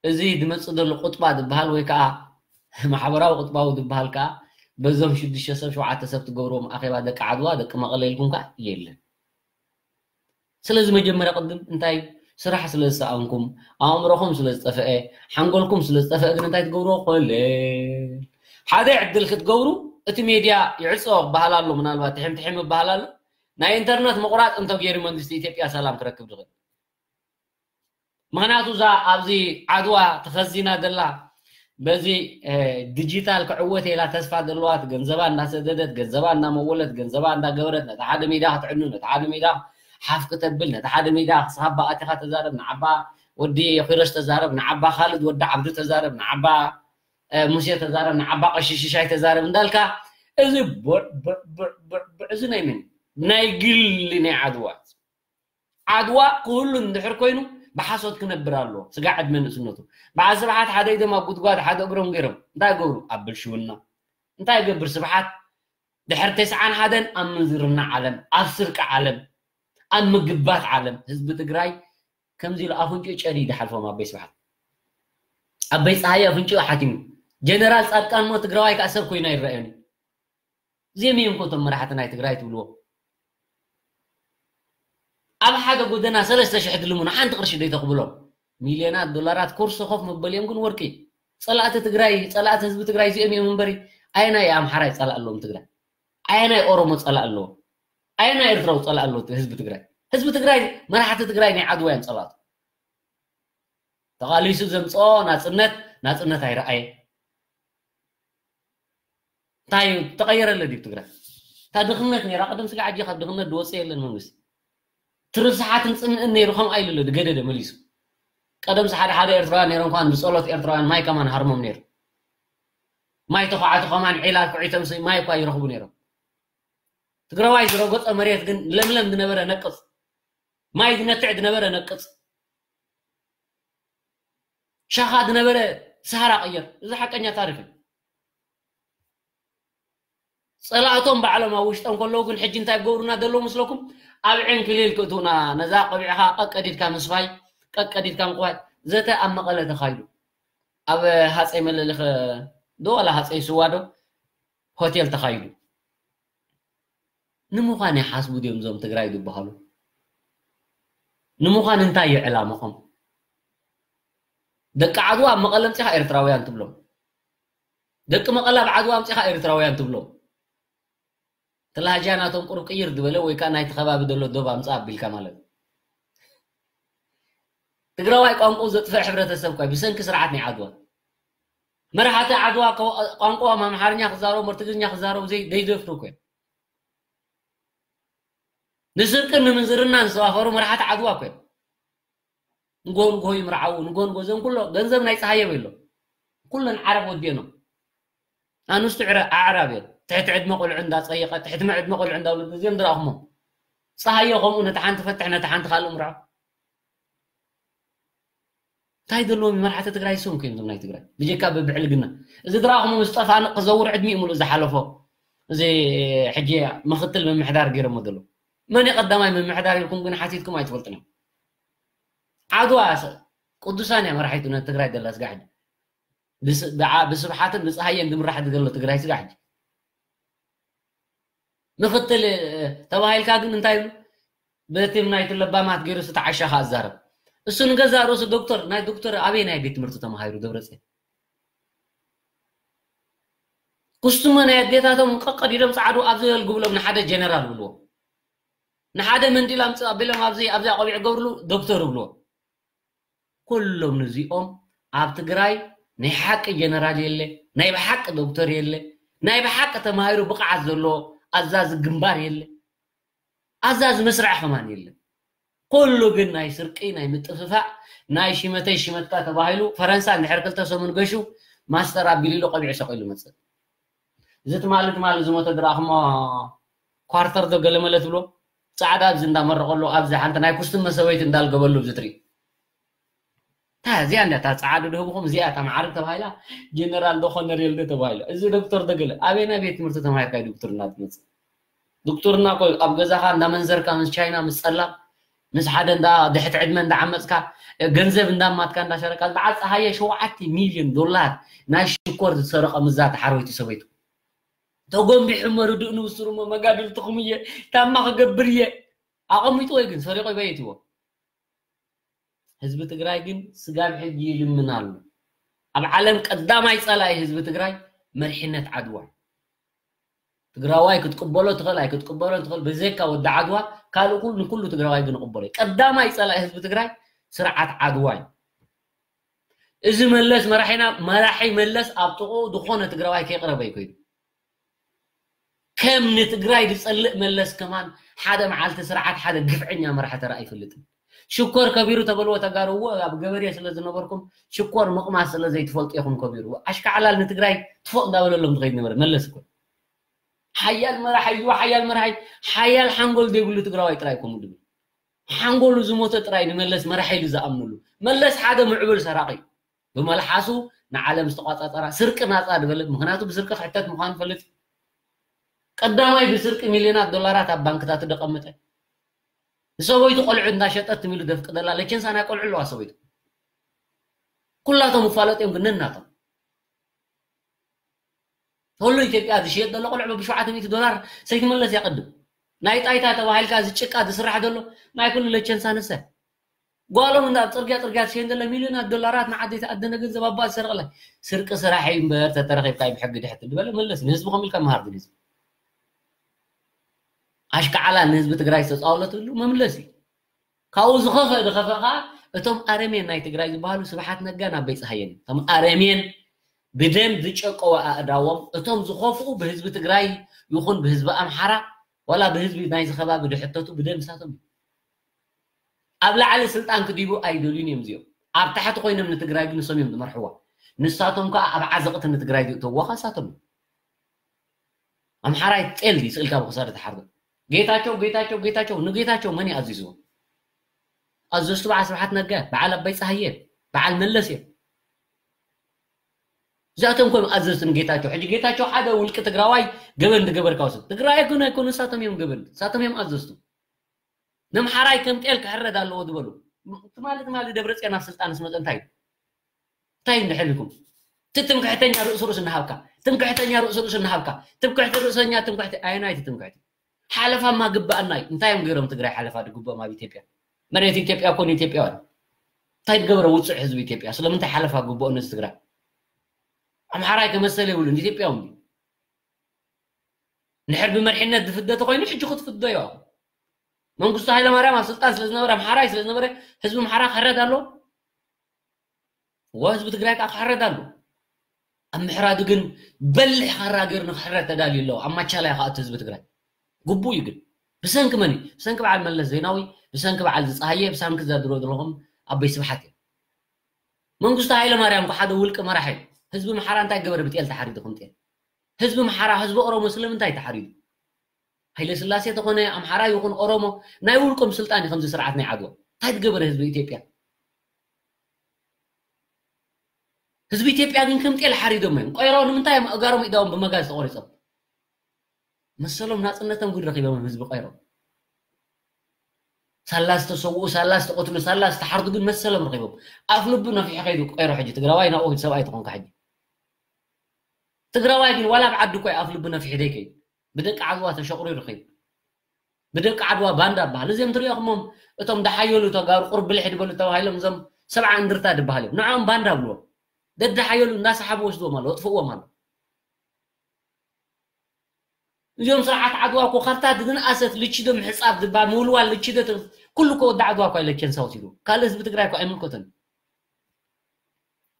እዚ ዝመፅእ ዘሎ ቁጥባ ዝበሃል ወይ ከዓ ማሕበራዊ ቁጥባዊ ዝበሃል ከዓ በዞም ሽዱሽተ ሰብ ሸውዓተ ሰብ ትገብርዎም ኣኼባ ደቂ ዓድዋ ደቂ መቐለ ኢልኩም ከዓ የለን ስለዚ መጀመርያ ቅድም እንታይ ስራሕ ስለ ዝሰኣንኩም ኣእምሮኹም ስለ ዝጠፈአ ሓንጎልኩም ስለ ዝጠፈአ ግን እንታይ ትገብርዎ ኮለ ሓደ ዕድል ክትገብሩ እቲ ሜድያ ይዕፀ ክበሃል ኣሎ ምናልባት ትሕም ትሕም ይበሃል ኣሎ ናይ ኢንተርነት ምቁራፅ እንተ ገይሩ መንግስቲ ኢትዮጵያ ሰላም ክረክብ ዝኽእል ምክንያቱ እዛ ኣብዚ ዓድዋ ተኸዚና ዘላ በዚ ዲጂታል ክዕወት ኢላ ተስፋ ዘለዋ ገንዘባ እንዳሰደደት ገንዘባ እንዳመወለት ገንዘባ እንዳገበረት ነቲ ሓደ ሜዳ ክትዕኑ ነቲ ሓደ ሜዳ ሓፍ ክተብል ነቲ ሓደ ሜዳ ክስሃባ ኣቲኻ ተዛረብ ንዓባ ወዲ ኪሮስ ተዛረብ ንዓባ ካልድ ወዲ ዓብዱ ተዛረብ ንዓባ ሙሴ ተዛረብ ንዓባ ቀሺ ሽሻይ ተዛረብ እንዳልካ እዚ እዚ ናይ ምን ናይ ግሊ ናይ ዓድዋ ዓድዋ ክህሉ እንድሕር ኮይኑ ብሓሶት ክነብር ኣለዎ። ስጋዕ ዕድመ ንእስነቱ። በዓል ስብሓት ሓደ ኢዶም ኣብ ጉድጓድ፣ ሓደ እግሮም ገይሮም እንታይ ይገብሩ? ኣብ ብልሽውና። እንታይ ይገብር ስብሓት? ድሕሪ ተስዓን ሓደን ኣብ ምንዝርና ዓለም፣ ኣብ ስርቂ ዓለም፣ ኣብ ምግባት ዓለም ህዝቢ ትግራይ ከምዚ ኢሉ ኣፍንጭኡ ጨዲ ድሓልፎም ኣበይ ስብሓት ኣበይ ፀሃይ ኣፍንጭኡ ሓቲሙ። ጀነራል ፃድቃን ሞ ትግራዋይ ከዓ ሰብ ኮይና ይረኣየኒ። እዚኦም እዮም ኮቶም መራሕቲ ናይ ትግራይ ትብልዎ። ኣብ ሓደ ጎደና ሰለስተ ሽሕ ድልምኑ ሓንቲ ቅርሺ ደይተኽብሎም። ሚልዮናት ዶላራት ኮርሶ ኮፍ መበሊኦም ግን ወርቂ። ፀላእቲ ትግራይ፣ ፀላእቲ ህዝቢ ትግራይ እዚኦም እዮም እምበሪ። ኣየናይ ኣምሓራይ ፀላእ ኣለዎም ትግራይ? ኣየናይ ኦሮሞ ፀላእ ኣለዎ? ኣየናይ ኤርትራዊ ፀላእ ኣለዎ ህዝቢ ትግራይ? ህዝቢ ትግራይ፣ መራሕቲ ትግራይ ናይ ዓድዋ እዮም ፀላእቱ። ተቓሊሱ ዘምፅኦ ናፅነት፣ ናፅነት ኣይረኣየ። እንታይ እዩ ተቐየረለ ድዩ ትግራይ? እታ ድኽነት ነይራ፣ ቀደም ስጋ ዓጂ ካብ ድኽነት ዝወፀ የለን መንግስቲ። ትርፍስሓትን ፅምእን ነይሩ፣ ከም ኣይልሎ ድገደደ መሊሱ። ቀደም ሓደ ሓደ ኤርትራውያን ነይሮም፣ ከማን ብፀሎት ኤርትራውያን ማይ ከማን ሃርሞም ነይሩ። ማይ ተኳዕቱ ከማን ዒላ ኩዒቶም ሲ-፣ ማይ እኳ ይረኽቡ ነይሮም። ትግራዋይ ዝረገጾ መሬት ግን ለምለም ዝነበረ ነቅጽ፣ ማይ ዝነትዕ ዝነበረ ነቅጽ፣ ሻኻ ዝነበረ ሰሃራ ቀየር። እዚ ሓቀኛ ታሪኽ እዩ። ጸላእቶም ባዕሎም ኣብ ውሽጦም ከለዉ ግን ሕጂ እንታይ ክገብሩና ዘለዉ መስለኩም? ኣብ ዕንክሊል ክእትውና፣ ነዛ ቆቢዕኻ ቀቀዲድካ ምስፋይ፣ ቀቀዲድካ ምቕባይ። ዘተ ኣብ መቐለ ተኻይዱ። ኣብ ሃጸይ መለሊኸ ዶ ዋላ ሃጸይ ስዋ ዶ ሆቴል ተኻይዱ። ንምዃን ይሓስቡ ድዮም እዞም ትግራይ ዝበሃሉ? ንምዃን እንታይ እዩ ዕላምኦም? ደቂ ዓድዋ ኣብ መቐለ ኣምጺኻ ኤርትራውያን ትብሎም። ደቂ መቐለ ኣብ ዓድዋ ኣምጺኻ ኤርትራውያን ትብሎም። እቲ ላህጃ ናቶም ቁሩብ ቅይር ዝበለ ወይ ከዓ ናይቲ ከባቢ ዘሎ ዶብ ኣምጻእ ኣቢልካ ማለት እዩ። ትግራዋይ ቋንቋኡ ዘጥፍእ ሕብረተሰብ እኳ እዩ ብሰንኪ ስርዓት ናይ ዓድዋ። መራሕቲ ዓድዋ ከ-፣ ቋንቋኦም ኣምሓርኛ ክዛረቡ፣ ትግርኛ ክዛረቡ ዘይ-፣ ዘይደፍሩ እኮ እዮም። ንስርቅን ንምንዝርናን ዝተዋፈሩ መራሕቲ ዓድዋ እኮ እዮም። ንጎ ንጎ ይምርዓዉ፣ ንጎ ንጎ ዘን ኩሎ ገንዘብ ናይ ፀሃየ በሎ። ኩለን ዓረብ ወዲየኖም። ኣንስቱ ዕረ-፣ ኣዕራብ እየን። ትሕቲ ዕድመ ቆልዑ እንዳፀየቐ፣ ትሕቲ ዕድመ ቆልዑ እንዳውለደ እዚኦም ዝረኣኹሞም። ፀሃየ ከምኡ ነቲ ሓንቲ ፈትሕ፣ ነቲ ሓንቲ ካልእ ምርዖ። እንታይ ዘለዎም መራሕቲ ትግራይ? እሶም እኮ እዮም እዞም ናይ ትግራይ። ብጀካ ብብዕልግና። እዚ ዝረኣኹሞ ምስ ጠፋንቕ ክዘውር ዕድሚኡ ሙሉእ ዝሓለፎ። እዚ ሕጂ ምኽትል ምምሕዳር ገይሮሞ ዘለዉ። መን እዩ ቀዳማይ ምምሕዳር ኢልኩም ግን ሓቲትኩም ኣይትፈልጡን እዮም። ዓድዋ ስ-፣ ቅዱሳን እያ መራሒቱ ነ-፣ ትግራይ ዘላ ስጋ ሕጂ። ብስ-፣ ብዓ-፣ ብስብሓትን ብፀሃየን ዝምራሕ ዘሎ ትግራይ ስጋ ሕጂ። ምኽትል፣ እ፣ ተባሂልካ ግን እንታይ ይብሉ? በቲ ናይቲ ለባማት ገይሩ ዝተዓሻ ኸኣ ዝዛረብ። እሱ ንገዛእ ርእሱ ዶክተር፣ ናይ ዶክተር ኣበየናይ ቤት ትምህርቲ ተማሂሩ ደብረፅዮን? ኩስትሞ ናይ ኣዴታቶም ቀቀዲዶም ፃዕዱ ኣብዚ በል ግብሎም ንሓደ ጀነራል ብልዎ። ንሓደ መንዲል ኣምፅእ ኣቢሎም ኣብዚ፣ ኣብዚኣ ቆቢዕ ገብርሉ ዶክተር ይብልዎ። ኩሎም እዚኦም ኣብ ትግራይ ናይ ሓቂ ጀነራል የለ፣ ናይ ብሓቂ ዶክተር የለ፣ ናይ ብሓቂ ተማሂሩ ብቕዓት ዘለዎ ኣዛዚ ግንባር የለ፣ ኣዛዚ መስርዕ ከማን የለ። ኩሉ ግን ናይ ስርቂ፣ ናይ ምጥፍፋእ፣ ናይ ሽመተይ ሽመትካ ተባሂሉ ፈረንሳ እንድሕር ክልተ ሰሙን ገሹ ማስተር ኣቢሉ ኢሉ ቆቢዑ ሰቂሉ መፅእ። እዚ ትማሊ ትማሊ ዝሞተ ድረኣኹሞ ኳርተር ዶ ገለ መለ ትብሎ? ጻዕዳ ኣብዚ እንዳመረቐሉ፣ ኣብዚ ሓንቲ ናይ ኩስትሞ ሰበይቲ እንዳልገበሉ ኣብዚ ትርኢ። እታ እዚኣ እንዳ እታ ጻዕዱ ድህብኹም እዚኣ እታ መዓርግ ተባሂላ ጀነራል ዶ ኮነሬል ዶ ተባሂሉ። እዚ ዶክተር ዶ ገለ ኣበየናይ ቤት ትምህርቲ ተማሂርካ እዩ ዶክተርና ትመጽእ? ዶክተርና እኮ ኣብ ገዛኻ እንዳመንዘርካ ምስ ቻይና ምስ ጸላም ምስ ሓደ እንዳ ድሕቲ ዕድመ እንዳዓመጽካ ገንዘብ እንዳማትካ እንዳሸረካ በዓል ጸሃየ ሸውዓተ ሚልዮን ዶላር ናይ ሽኮር ዝሰረቐ ምዛ ተሓርበይቲ ሰበይቱ ተጎንቢሑ መርድእ ንብስሩ እሞ መጋድልትኹም እየ ታማ ክገብር እየ ኣቐሚጡ ወይ ግን ሰሪቆ ይበየትዎ። ህዝቢ ትግራይ ግን ስጋብ ሕጂ ይልምን ኣሎ። ኣብ ዓለም ቀዳማይ ጸላኢ ህዝቢ ትግራይ መሪሕነት ዓድዋ እዩ። ትግራዋይ ክትቅበሎ ትኽእል ኣይክትቅበሎ ትኽእል፣ ብዘይካ ወዲ ዓድዋ ካልእ ኩሉ ንኩሉ ትግራዋይ ግን ይቕበሎ እዩ። ቀዳማይ ጸላኢ ህዝቢ ትግራይ ስርዓት ዓድዋ እዩ። እዚ መለስ መራሒና፣ መራሒ መለስ ኣብ ጥቕኡ ዝኾነ ትግራዋይ ከይቕረበ እዩ ከይዱ። ከም ንትግራይ ዝጸልእ መለስ ከማን ሓደ መዓልቲ ስርዓት ሓደ ግፍዐኛ መራሒ ተራእዩ ኣይፈልጥን። ሽኮር ከቢሩ ተበልዎ ተጋሩ፣ እዎ ኣብ ገበሬ ስለ ዝነበርኩም ሽኮር ምቕማስ ስለ ዘይትፈልጡ ኢኹም ከቢሩ። ኣሽካዕላል ንትግራይ ትፎቕ እንዳበለሎም ዝኸይድ ነበረ መለስ እኮ። ሓያል መራሒ እዩ፣ ሓያል መራሒ፣ ሓያል ሓንጎል ዘይብሉ ትግራዋይ ጥራይ እኮ ምድብል። ሓንጎሉ ዝሞተ ጥራይ ንመለስ መራሒ ኢሉ ዝኣምንሉ። መለስ ሓደ ምዕቡል ሰራቂ እዩ። ብመልሓሱ ንዓለም ዝተቋጻጸራ ስርቂ ናጻ ዝበለ፣ ምኽንያቱ ብስርቂ ክሕተት ምዃኑ ይፈልጥ እዩ። ቀዳማይ ብስርቂ ሚልዮናት ዶላራት ኣብ ባንክታት ደቐመጠ። ንሰበይቱ ቆልዑ እንዳሸጠት ሚሉ ደፍቅደላ ለቸንሳ ናይ ቆልዑ ኣለዋ ሰበይቱ። ኩላቶም ይፋለጡ እዮም ግን ነናቶም። ኩሉ ኢትዮጵያ ዝሽየጥ ዘሎ ቆልዑ ብሸውዓተ ሚእቲ ዶላር ሰይትመለስ እያ ቅድም። ናይ ጣይታ ተባሂልካ እዚ ጭቃ ዝስራሕ ዘሎ ናይ ኩሉ ለቸንሳ ንሰ። ጓሎም እንዳ ኣብ ጽርግያ ጽርግያ ትሸይን ዘሎ ሚልዮናት ዶላራት ንዓዲ ተኣደነ ገንዘብ ኣባ ዝሰርቕላ። ስርቂ ስራሕ እዩ እምበር ተተረኺብካ እዩ ብሕጊ ድሕት ዝበለ መለስ ንህዝቢ ከም ኢልካ መሃር ድል ህዝቢ። ኣሽካዓላ ንህዝቢ ትግራይ ዝተጻወለትሉ መምለስ እዩ። ካብኡ ዝኸፈ ዝኸፈ ከዓ እቶም ኣረሜን ናይ ትግራይ ዝበሃሉ ስብሓት ነጋን ኣበይ ፀሃየን እዮም። እቶም ኣረሜን ብደም ዝጨቀወ ኣእዳዎም እቶም ዝኸፍኡ ብህዝቢ ትግራይ ይኹን ብህዝቢ ኣምሓራ ዋላ ብህዝቢ ናይዚ ከባቢ ድሕተቱ ብደም ንሳቶም እዩ። ኣብ ላዕሊ ስልጣን ክዲቡ ኣይደልዩን እዮም እዚኦም። ኣብ ታሕቲ ኮይኖም ንትግራይ ግን ንሶም እዮም ዝመርሕዋ። ንሳቶም ከዓ ኣብ ዓዘቕቲ ንትግራይ ዝእተውዋ ከዓ ንሳቶም እዮም። ኣምሓራይ ጤል ድዩ ስእልካ ብክሳዱ ተሓርዶ? ጌታቸው ጌታቸው ጌታቸው ንጌታቸው መን ይኣዝዝዎ? ኣዘዝቱ በዓል ስብሓት ነጋ፣ በዓል ኣባይ ፀሃየ፣ በዓል መለስ እዮም። እዚኣቶም ኮይኖም ኣዘዝቲ ንጌታቸው። ሕጂ ጌታቸው ሓደ ውልቂ ትግራዋይ ገበን ዝገበርካ ወስድ ትግራይ ኣይኮነ ኣይኮኑ ንሳቶም እዮም ገበን ንሳቶም እዮም ኣዘዝቱ። ነምሓራይ ከም ጤል ክሕረድ ኣለዎ ዝበሉ ትማሊ ትማሊ ደብረፅዮን ኣብ ስልጣን ስመፀ እንታይ እዩ? እንታይ እንድሕልኩም ትምክሕተኛ ርእሱ ርእሱ እናሃብካ ትምክሕተኛ ርእሱ ርእሱ እናሃብካ ትምክሕቲ ርእሰኛ ትምክሕቲ ኣየናይቲ ትምክሕቲ ሓለፋማ ግባኣና እዩ። እንታይ እዮም ገይሮም ትግራይ ሓለፋ ድግብኦም ኣብ ኢትዮጵያ መሬት ኢትዮጵያ ኮን ኢትዮጵያውያን እንታይ ዝገበረ ውፅዕ ህዝቢ ኢትዮጵያ ስለምንታይ ሓለፋ ግብኦ ነዚ ትግራይ ኣምሓራይ ከመሰለ ይብሉ ኢትዮጵያውን ድዩ ንድሕር ብመርሒነት ዝፍደ ተኮይኑ ሕጂ ክትፍዶ እዩ መንግስቱ ሃይለማርያም ኣብ ስልጣን ስለዝነበረ ኣምሓራይ ስለዝነበረ ህዝቢ ኣምሓራ ክሕረድ ኣሎ እዋ ህዝቢ ትግራይ ከዓ ክሕረድ ኣሎ ኣብ ምሕራዱ ግን በሊሕ ካራ ገይሩ ንክሕረድ ተዳልዩ ኣለዎ ኣብ ማቻላይ ከኣቱ ህዝቢ ትግራይ ግቡእ እዩ ግን ብሰንኪ መን እዩ ብሰንኪ በዓል መለስ ዜናዊ ብሰንኪ በዓል ዝፀሃየ ብሰንኪ ዘድሮ ዘለኹም ኣበይ ስብሓት እዮም መንግስቱ ሃይለማርያም እኮ ሓደ ውልቂ መራሒ እዩ ህዝቢ ኣምሓራ እንታይ ገበረ ብጤል ተሓሪዱ ከም ጤል ህዝቢ ኣምሓራ ህዝቢ ኦሮሞ ስለምንታይ ተሓሪዱ ሃይለ ስላሴ ተኾነ ኣምሓራ ይኹን ኦሮሞ ናይ ውልቆም ስልጣን እዩ ከምዚ ስርዓት ናይ ዓድዋ እንታይ ዝገበረ ህዝቢ ኢትዮጵያ ህዝቢ ኢትዮጵያ ግን ከም ጤል ሓሪዶም እዮም ቆይሮ ንምንታይ እዮም ኣእጋሮም ኢዳዎም ብመጋዝ ተቆሪፆም መሰሎም ናፅነቶም ግን ረኪቦም ህዝቢ ቆይሮ ሳላ ዝተሰውኡ ሳላ ዝተቆትሉ ሳላ ዝተሓርዱ ግን መሰሎም ረኪቦም ኣፍ ልቡ ነፊሑ ከይዱ ቆይሮ ሕጂ ትግራዋይ ናብኡ ሰብኣይ ተኾንካ ሕጂ ትግራዋይ ግን ዋላ ኣብ ዓዲ እኮ ኣፍ ልቡ ነፊሑ ደይከይዱ ብደቂ ዓድዋ ተሸቑሩ ይረኺቡ ብደቂ ዓድዋ ባንዳ በሃል እዚኦም ትሪኦኹሞም እቶም ደሓየሉ ተጋሩ ቁርብ ብልሕ ድበሉ ተባሂሎም እዞም ሰብዓ እንድርታ ድበሃል እዮም ንዕኦም ባንዳ ብልዎም ደደሓየሉ እናሰሓቡ ወስድዎም ኣሎ ወጥፍእዎም ኣሎ እዚኦም ስርዓት ዓድዋ እኮ ካብታ ዝንኣሰት ልችዶ ምሕፃብ ዝበሃል ምውልዋል ልችዶ ኩሉ እኮ ወዲ ዓድዋ እኳ ኢለቸን ሳውሲዱ ካልእ ህዝቢ ትግራይ እኳ ኣይምልከቶን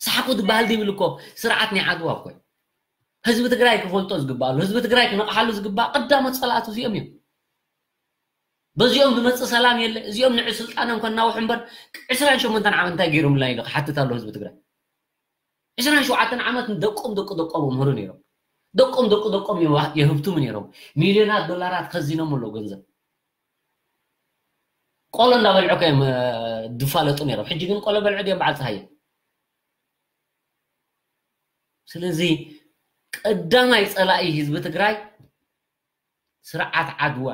ሰሓቁ ዝበሃል ድብል እኮ ስርዓት ናይ ዓድዋ እኮ ህዝቢ ትግራይ ክፈልጦ ዝግባኣሉ ህዝቢ ትግራይ ክነቕሓሉ ዝግባእ ቀዳሞት ፀላእቱ እዚኦም እዮም በዚኦም ዝመፅእ ሰላም የለ እዚኦም ንዕ ስልጣኖም ከናውሑ እምበር ዕስራን ሸሞንተን ዓመት እንታይ ገይሮምልና ኢሉ ክሓትት ኣሎ ህዝቢ ትግራይ ዕስራን ሸውዓተን ዓመት ንደቆም ደቂ ደቆም ምህሩ ነይሮም ደቆም ደቂ ደቆም የህብትሙ ነይሮም ሚልዮናት ዶላራት ከዚኖም ኣለዉ ገንዘብ ቆሎ እንዳበልዑ ከዮም ድፋለጡ ነይሮም ሕጂ ግን ቆሎ በልዑ ድዮም በዓል ፀሃየ ስለዚ ቀዳማይ ፀላኢ ህዝቢ ትግራይ ስርዓት ዓድዋ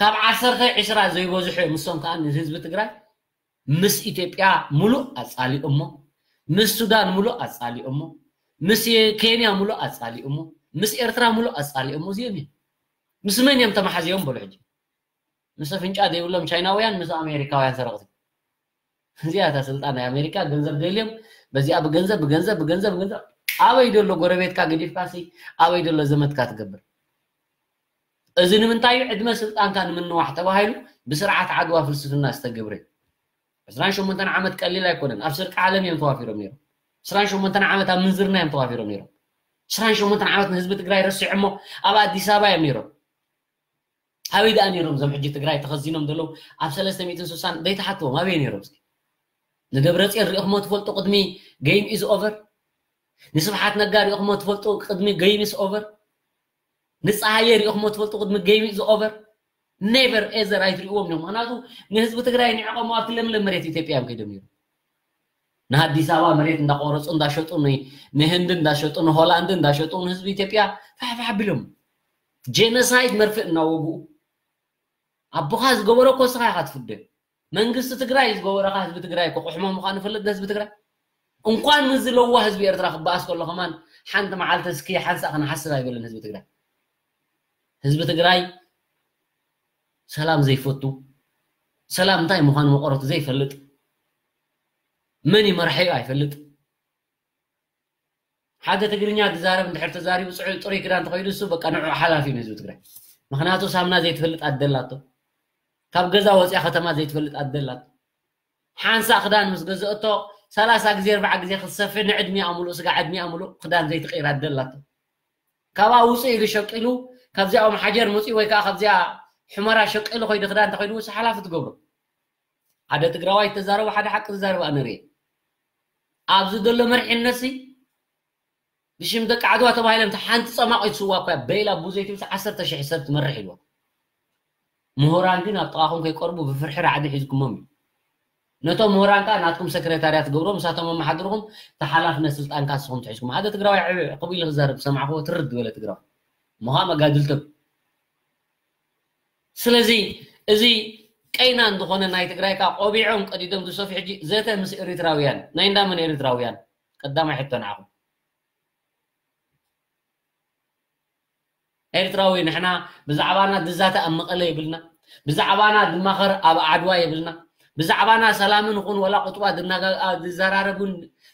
ካብ ዓሰርተ ዕስራ ዘይበዝሑ እዮም እሶም ከዓ ንህዝቢ ትግራይ ምስ ኢትዮጵያ ሙሉእ ኣፃሊኦሞ ምስ ሱዳን ሙሉእ ኣፃሊኦሞ ምስ ኬንያ ሙሉእ ኣፃሊኦሞ ምስ ኤርትራ ሙሉእ ኣፃሊኦሞ እዚኦም እዮም ምስ መን እዮም ተመሓዚኦም በሉ ሕጂ ምስ ኣፍንጫ ዘይብሎም ቻይናውያን ምስ ኣሜሪካውያን ሰረቕቲ እዚኣ እታ ስልጣን ናይ ኣሜሪካ ገንዘብ ደልዮም በዚኣ ብገንዘብ ብገንዘብ ብገንዘብ ብገንዘብ ኣበይ ደሎ ጎረቤትካ ገዲፍካ ሲ ኣበይ ደሎ ዘመትካ ትገብር እዚ ንምንታይ እዩ ዕድመ ስልጣንካ ንምንዋሕ ተባሂሉ ብስርዓት ዓድዋ ፍልስፍና ዝተገብረ እዩ ዕስራን ሸሞንተን ዓመት ቀሊል ኣይኮነን ኣብ ስርቂ ዓለም እዮም ተዋፊሮም ነይሮም ዕስራን ሸሞንተን ዓመት ኣብ ምንዝርና እዮም ተዋፊሮም ነይሮም ዕስራን ሸሞንተን ዓመት ንህዝቢ ትግራይ ረሲዖሞ ኣብ ኣዲስ ኣበባ እዮም ነይሮም ኣበይ ደኣ ነይሮም እዞም ሕጂ ትግራይ ተኸዚኖም ዘለዉ ኣብ ሰለስተ ሚእትን ስሳን ዘይተሓትዎም ኣበይ ነይሮም እስኪ ንደብረፅዮን ሪእኹሞ ትፈልጡ ቅድሚ game is over ንስብሓት ነጋ ሪእኹሞ ትፈልጡ ቅድሚ game is over ንፀሃየ ሪእኹሞ ትፈልጡ ቅድሚ game is over Never ever ኣይትሪእዎም እዮም። ምክንያቱ ንህዝቢ ትግራይ ንዕቆም ኣብቲ ለምለም መሬት ኢትዮጵያ እዮም ከይዶም ነይሩ። ንኣዲስ ኣበባ መሬት እንዳቆረፁ እንዳሸጡ፣ ንህንዲ እንዳሸጡ፣ ንሆላንድ እንዳሸጡ ንህዝቢ ኢትዮጵያ ፋሕፋሕ ኣቢሎም ጄኖሳይድ መርፍእ እናወግኡ ኣቦኻ ዝገበሮ እኮ እስኻ ኢኻ ትፍደ። መንግስቲ ትግራይ ዝገበረኻ ህዝቢ ትግራይ እኮ ቁሕሞ ምዃኑ ይፈልጥ ህዝቢ ትግራይ። እንኳን ምስ ዝለዋ ህዝቢ ኤርትራ ክበኣስ ከሎ ከማን ሓንቲ መዓልቲ እስኪ ሓንሳእ ክንሓስብ ኣይበለን ህዝቢ ትግራይ። ህዝቢ ትግራይ ሰላም ዘይፈቱ፣ ሰላም እንታይ ምዃኑ መቆረቱ ዘይፈልጥ፣ መን ይመርሐዩ ኣይፈልጥ። ሓደ ትግርኛ ዝዛረብ እንድሕር ተዛሪቡ ፅዑ ጥሩይ ክዳን ተኸይዱ እሱ በቃ ንዑ ሓላፊ እዩ ህዝቢ ትግራይ። ምክንያቱ ሳምና ዘይትፈልጥ ኣደላቶ፣ ካብ ገዛ ወፂያ ከተማ ዘይትፈልጥ ኣደላቶ። ሓንሳ ክዳን ምስ ገዘእቶ ሰላሳ ግዜ ኣርባዓ ግዜ ክትሰፊ ንዕድሚኣ ሙሉእ ስጋ ዕድሚኣ ሙሉእ ክዳን ዘይትቀይር ኣደላቶ። ካብኣ ውፅእ ኢሉ ሸቂሉ ካብዚኣ ኦም ሓጀር መፅኡ ወይ ከዓ ካብዚኣ ሕመራ ሸቂሉ ኮይዱ ክዳን ተኸይዱ እሱ ሓላፊ ትገብሮ። ሓደ ትግራዋይ ተዛረቡ ሓደ ሓቂ ዝዛረብ ኣነ ርኤ። ኣብዚ ዘሎ መርሒነት ሲ ብሽም ደቂ ዓድዋ ተባሂሎም እታ ሓንቲ ጸማቒት ስዋ እኳ በይላ ቡዘይቲ ምስ ዓሰርተ ሽሕ ሰብ ትመርሕ ኢልዋ። ምሁራን ግን ኣብ ጥቓኹም ከይቀርቡ ብፍርሒ ራዕዲ ሒዝኩሞም እዩ። ነቶም ምሁራን ከዓ ናትኩም ሰክሬታርያት ትገብሮ ምሳቶም ኣመሓድርኹም ተሓላፍነት ስልጣንካ ንስኹም ትሒዝኩም። ሓደ ትግራዋይ ዕቕብ ኢሉ ክዛረብ ዝሰማዕክዎ ትርድ ዝበለ ትግራዋይ ምዃ መጋድልቶም። ስለዚ እዚ ቀይናን ዝኾነ ናይ ትግራይ ከዓ ቆቢዖም ቀዲዶም ዝሰፉ ሕጂ ዘተ ምስ ኤሪትራውያን ናይ እንዳመን ኤሪትራውያን ቀዳማይ ሕቶ ንዓኹም ኤርትራዊ ንሕና ብዛዕባና ድዛተ ኣብ መቐለ የብልና፣ ብዛዕባና ድማኸር ኣብ ዓድዋ የብልና፣ ብዛዕባና ሰላምን ኹን ወላ ቁጥባ ድናጋ- ድዘራረቡን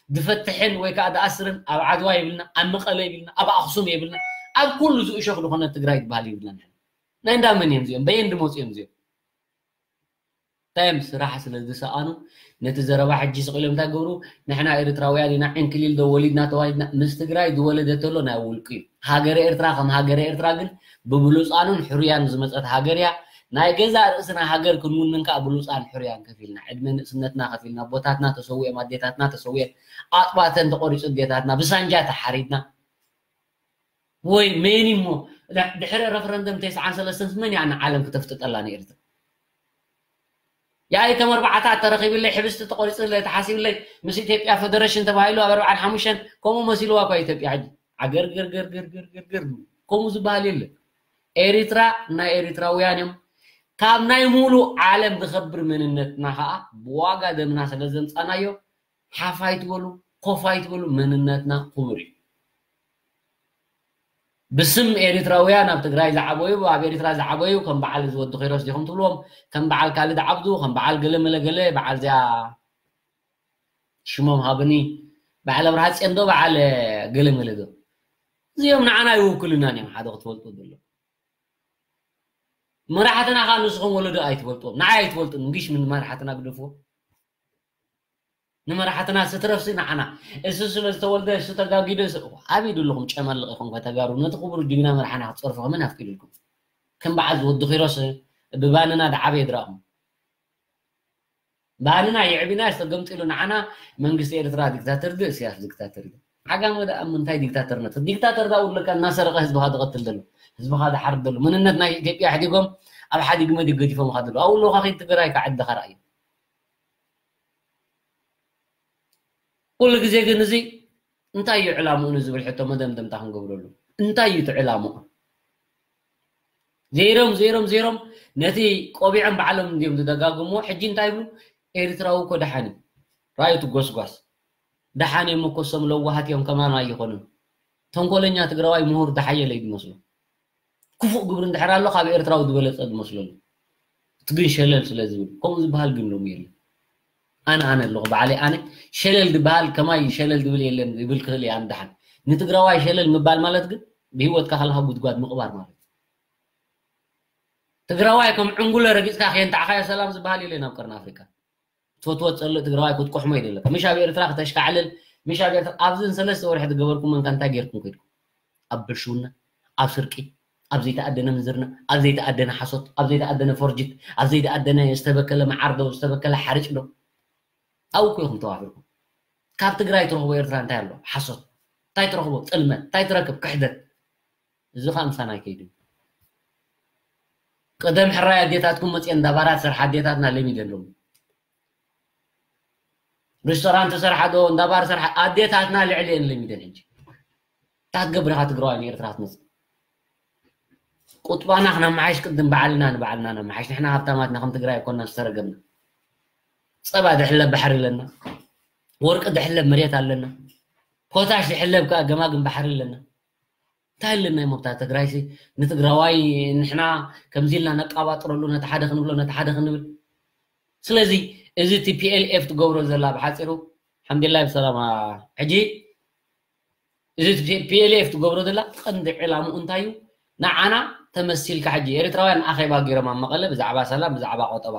ድፈትሕን ወይ ከዓ ድኣስርን ኣብ ዓድዋ የብልና፣ ኣብ መቐለ የብልና፣ ኣብ ኣኽሱም የብልና፣ ኣብ ኩሉ ዝእሾኽ ዝኾነ ትግራይ ዝበሃል የብልና። ንሕና ናይ እንዳ መን እዮም እዚኦም? በየን ድመፁ እዮም እዚኦም? እንታይ እዮም ስራሕ ስለ ዝሰኣኑ ነቲ ዘረባ ሕጂ ስቕ ኢሎም እንታይ ገብሩ? ንሕና ኤርትራውያን ኢና፣ ዕንክሊል ዶ ወሊድና ተዋሊድና? ምስ ትግራይ ዝወለደ ተሎ ናይ ውልቁ እዩ። ሃገረ ኤርትራ ከም ሃገረ ኤርትራ ግን ብብሉፃኑን ሕሩያን ዝመፀት ሃገር እያ። ናይ ገዛእ ርእስና ሃገር ክንውንን ከዓ ብሉፃን ሕሩያን ከፊልና፣ ዕድመ ንእስነትና ከፊልና፣ ኣቦታትና ተሰዊኦም፣ ኣዴታትና ተሰዊአን፣ ኣጥባተን ተቆሪፁ፣ ኣዴታትና ብሳንጃ ተሓሪድና፣ ወይ መን እሞ ድሕሪ ረፈረንደም ተስዓን ሰለስተን መን እያ ንዓለም ክተፍጥጠላ ንኤርትራ? ያኢ ከም ኣርባዕታ ተረኺብለይ ሕብስቲ ተቆሪፅለይ ተሓሲብለይ ምስ ኢትዮጵያ ፈደረሽን ተባሂሉ ኣብ ኣርባዓን ሓሙሽተን ከምኡ መሲልዋ እኳ ኢትዮጵያ ሕጂ ዓገር ገር ገር ገር ገር ገር ገር ከምኡ ዝበሃል የለን። ኤሪትራ ናይ ኤሪትራውያን እዮም። ካብ ናይ ሙሉእ ዓለም ዝኸብር መንነትና ከዓ ብዋጋ ደምና ስለ ዘምፃናዮ ሓፍ ኣይትበሉ፣ ኮፍ ኣይትበሉ፣ መንነትና ክቡር እዩ። ብስም ኤሪትራውያን ኣብ ትግራይ ዝዓበዩ፣ ኣብ ኤሪትራ ዝዓበዩ ከም በዓል እዚ ወዲ ኪሮስ ዲኹም ትብልዎም፣ ከም በዓል ካልድ ዓብዱ፣ ከም በዓል ገለ መለ ገለ፣ በዓል እዚኣ ሽሞም ሃብኒ፣ በዓል ኣብርሃ ፅዮን ዶ በዓል ገለ መለ ዶ? እዚኦም ንዓና ኣይውክሉናን እዮም። ሓደ ክትፈልጡ ዘሎ መራሕትና ከዓ ንስኹም ወለዶ ኣይትፈልጥዎም፣ ንዓይ ኣይትፈልጡን። እንግሽ ምን መራሕትና ግደፍዎ። ንመራሕትና ስትረፍሲ ንዓና እሱ ስለ ዝተወልደ እሱ ተጋጊዶ እሱ ኣበይ ደለኹም ጨመልቕ ኢኹም ከተጋሩ ነቲ ክቡር ጅግና መራሕና ክትፀርፉ ከመን ኣፍቂድልኩም ከም በዓል ዝወዲ ኪሮስ ብባንና ደዓበ የድራኹም ባንና የዕቢና ዝተገምጢሉ ንዓና መንግስቲ ኤርትራ ዲክታተር ድ እስያስ ዲክታተር ድ ዓጋመ ደኣ ምንታይ ዲክታተርነት ዲክታተር ዳ ውለካ እናሰረቀ ህዝብኻ ዝቐትል ዘሎ ህዝብኻ ዝሓርድ ዘሎ መንነት ናይ ኢትዮጵያ ሕዲጎም ኣብ ሓዲግ መዲግ ገዲፎም ካ ዘሎ ኣብኡ ኣለኻ ከይድ ትግራይ ካዕዲ ኸራእዩ ኩሉ ግዜ ግን እዚ እንታይ እዩ ዕላምኡ ንዝብል ሕቶ መደምደምታ ክንገብረሉ እንታይ እዩ እቲ ዕላምኡ ዜሮም ዜሮም ዜሮም ነቲ ቆቢዖም ባዕሎም እንዲዮም ዝደጋግምዎ ሕጂ እንታይ ይብሉ ኤርትራዊ እኮ ደሓን እዩ ራእዩ ትጎስጓስ ደሓን እዮም እኮ እሶም ለዋሃት እዮም ከማኑ ኣይኾኑን ተንኮለኛ ትግራዋይ ምሁር ዝሓየለ እዩ ዝመስሎ ክፉእ ግብሪ እንድሕር ኣሎ ካብ ኤርትራዊ ዝበለፀ ዝመስለሉ እቲ ግን ሸለል ስለ ዝብል ከምኡ ዝበሃል ግን ሎሚ የለን ኣነ ኣነ ኣለኹ በዓለይ ኣነ ሸለል ዝበሃል ከማይ ሸለል ዝብል የለን ይብል ክኽእል እየ ኣነ ደሓን ንትግራዋይ ሸለል ምባል ማለት ግን ብሂወትካ ከለካ ጉድጓድ ምቕባር ማለት ትግራዋይ ከም ዕንጉለ ረጊፅካ ከየንታዕካዮ ሰላም ዝበሃል የለን ኣብ ቀርኒ ኣፍሪካ ትፈትዎ ትፀልእ ትግራዋይ ክትቁሕሞ ይደለካ ምሽ ኣብ ኤርትራ ክተሽካዕልል ምሽ ኣብ ኤርትራ ኣብዝን ሰለስተ ወርሒ ዝገበርኩም መንካ እንታይ ጌርኩም ከድኩም ኣብ ብልሽውና ኣብ ስርቂ ኣብ ዘይተኣደነ ምንዝርና ኣብ ዘይተኣደነ ሓሶት ኣብ ዘይተኣደነ ፎርጅት ኣብ ዘይተኣደነ ዝተበከለ መዓር ዶ ዝተበከለ ሓርጭ ዶ ኣብኡ እኮ ኢኹም ተዋፊርኩም ካብ ትግራይ ትረኽቦ ኤርትራ እንታይ ኣሎ ሓሶት እንታይ ትረኽቦ ጥልመት እንታይ ትረክብ ክሕደት እዚ ከዓ ምሳና ኣይከይድን ቀደም ሕራይ ኣዴታትኩም መፅየን እንዳባራት ሰርሓ ኣዴታትና ለሚደን ኣለዉ። ሬስቶራንት ሰርሓ ዶ እንዳባር ሰርሓ ኣዴታትና ልዕሊ እየን ለሚደን። ሕጂ እንታይ ክትገብር ኢኻ ትግራዋይ ንኤርትራ ክትመፅእ? ቁጥባና ክነመሓይሽ ቅድም ባዕልና ንባዕልና ነመሓይሽ። ንሕና ሃብታማትና ከም ትግራይ ኣይኮንና ዝተረገምና። ፀባ ድሕለብ ባሕሪ ኣለና፣ ወርቂ ድሕለብ መሬት ኣለና፣ ፖታሽ ድሕለብ ከዓ ገማግም ባሕሪ ኣለና። እንታይ ኣለና እሞ ኣብታ ትግራይሲ ንትግራዋይ ንሕና ከምዚ ኢልና ነቃባጥረሉ፣ ነቲ ሓደ ክንብሎ ነቲ ሓደ ክንብል። ስለዚ እዚ ቲ ፒ ኤል ኤፍ ትገብሮ ዘላ ብሓፂሩ ሓምድላይ ብሰላማ። ሕጂ እዚ ፒ ኤል ኤፍ ትገብሮ ዘላ ቀንዲ ዕላምኡ እንታይ እዩ? ንዓና ተመሲልካ። ሕጂ ኤርትራውያን ኣኼባ ገይሮም ኣብ መቐለ ብዛዕባ ሰላም፣ ብዛዕባ ቆጠባ፣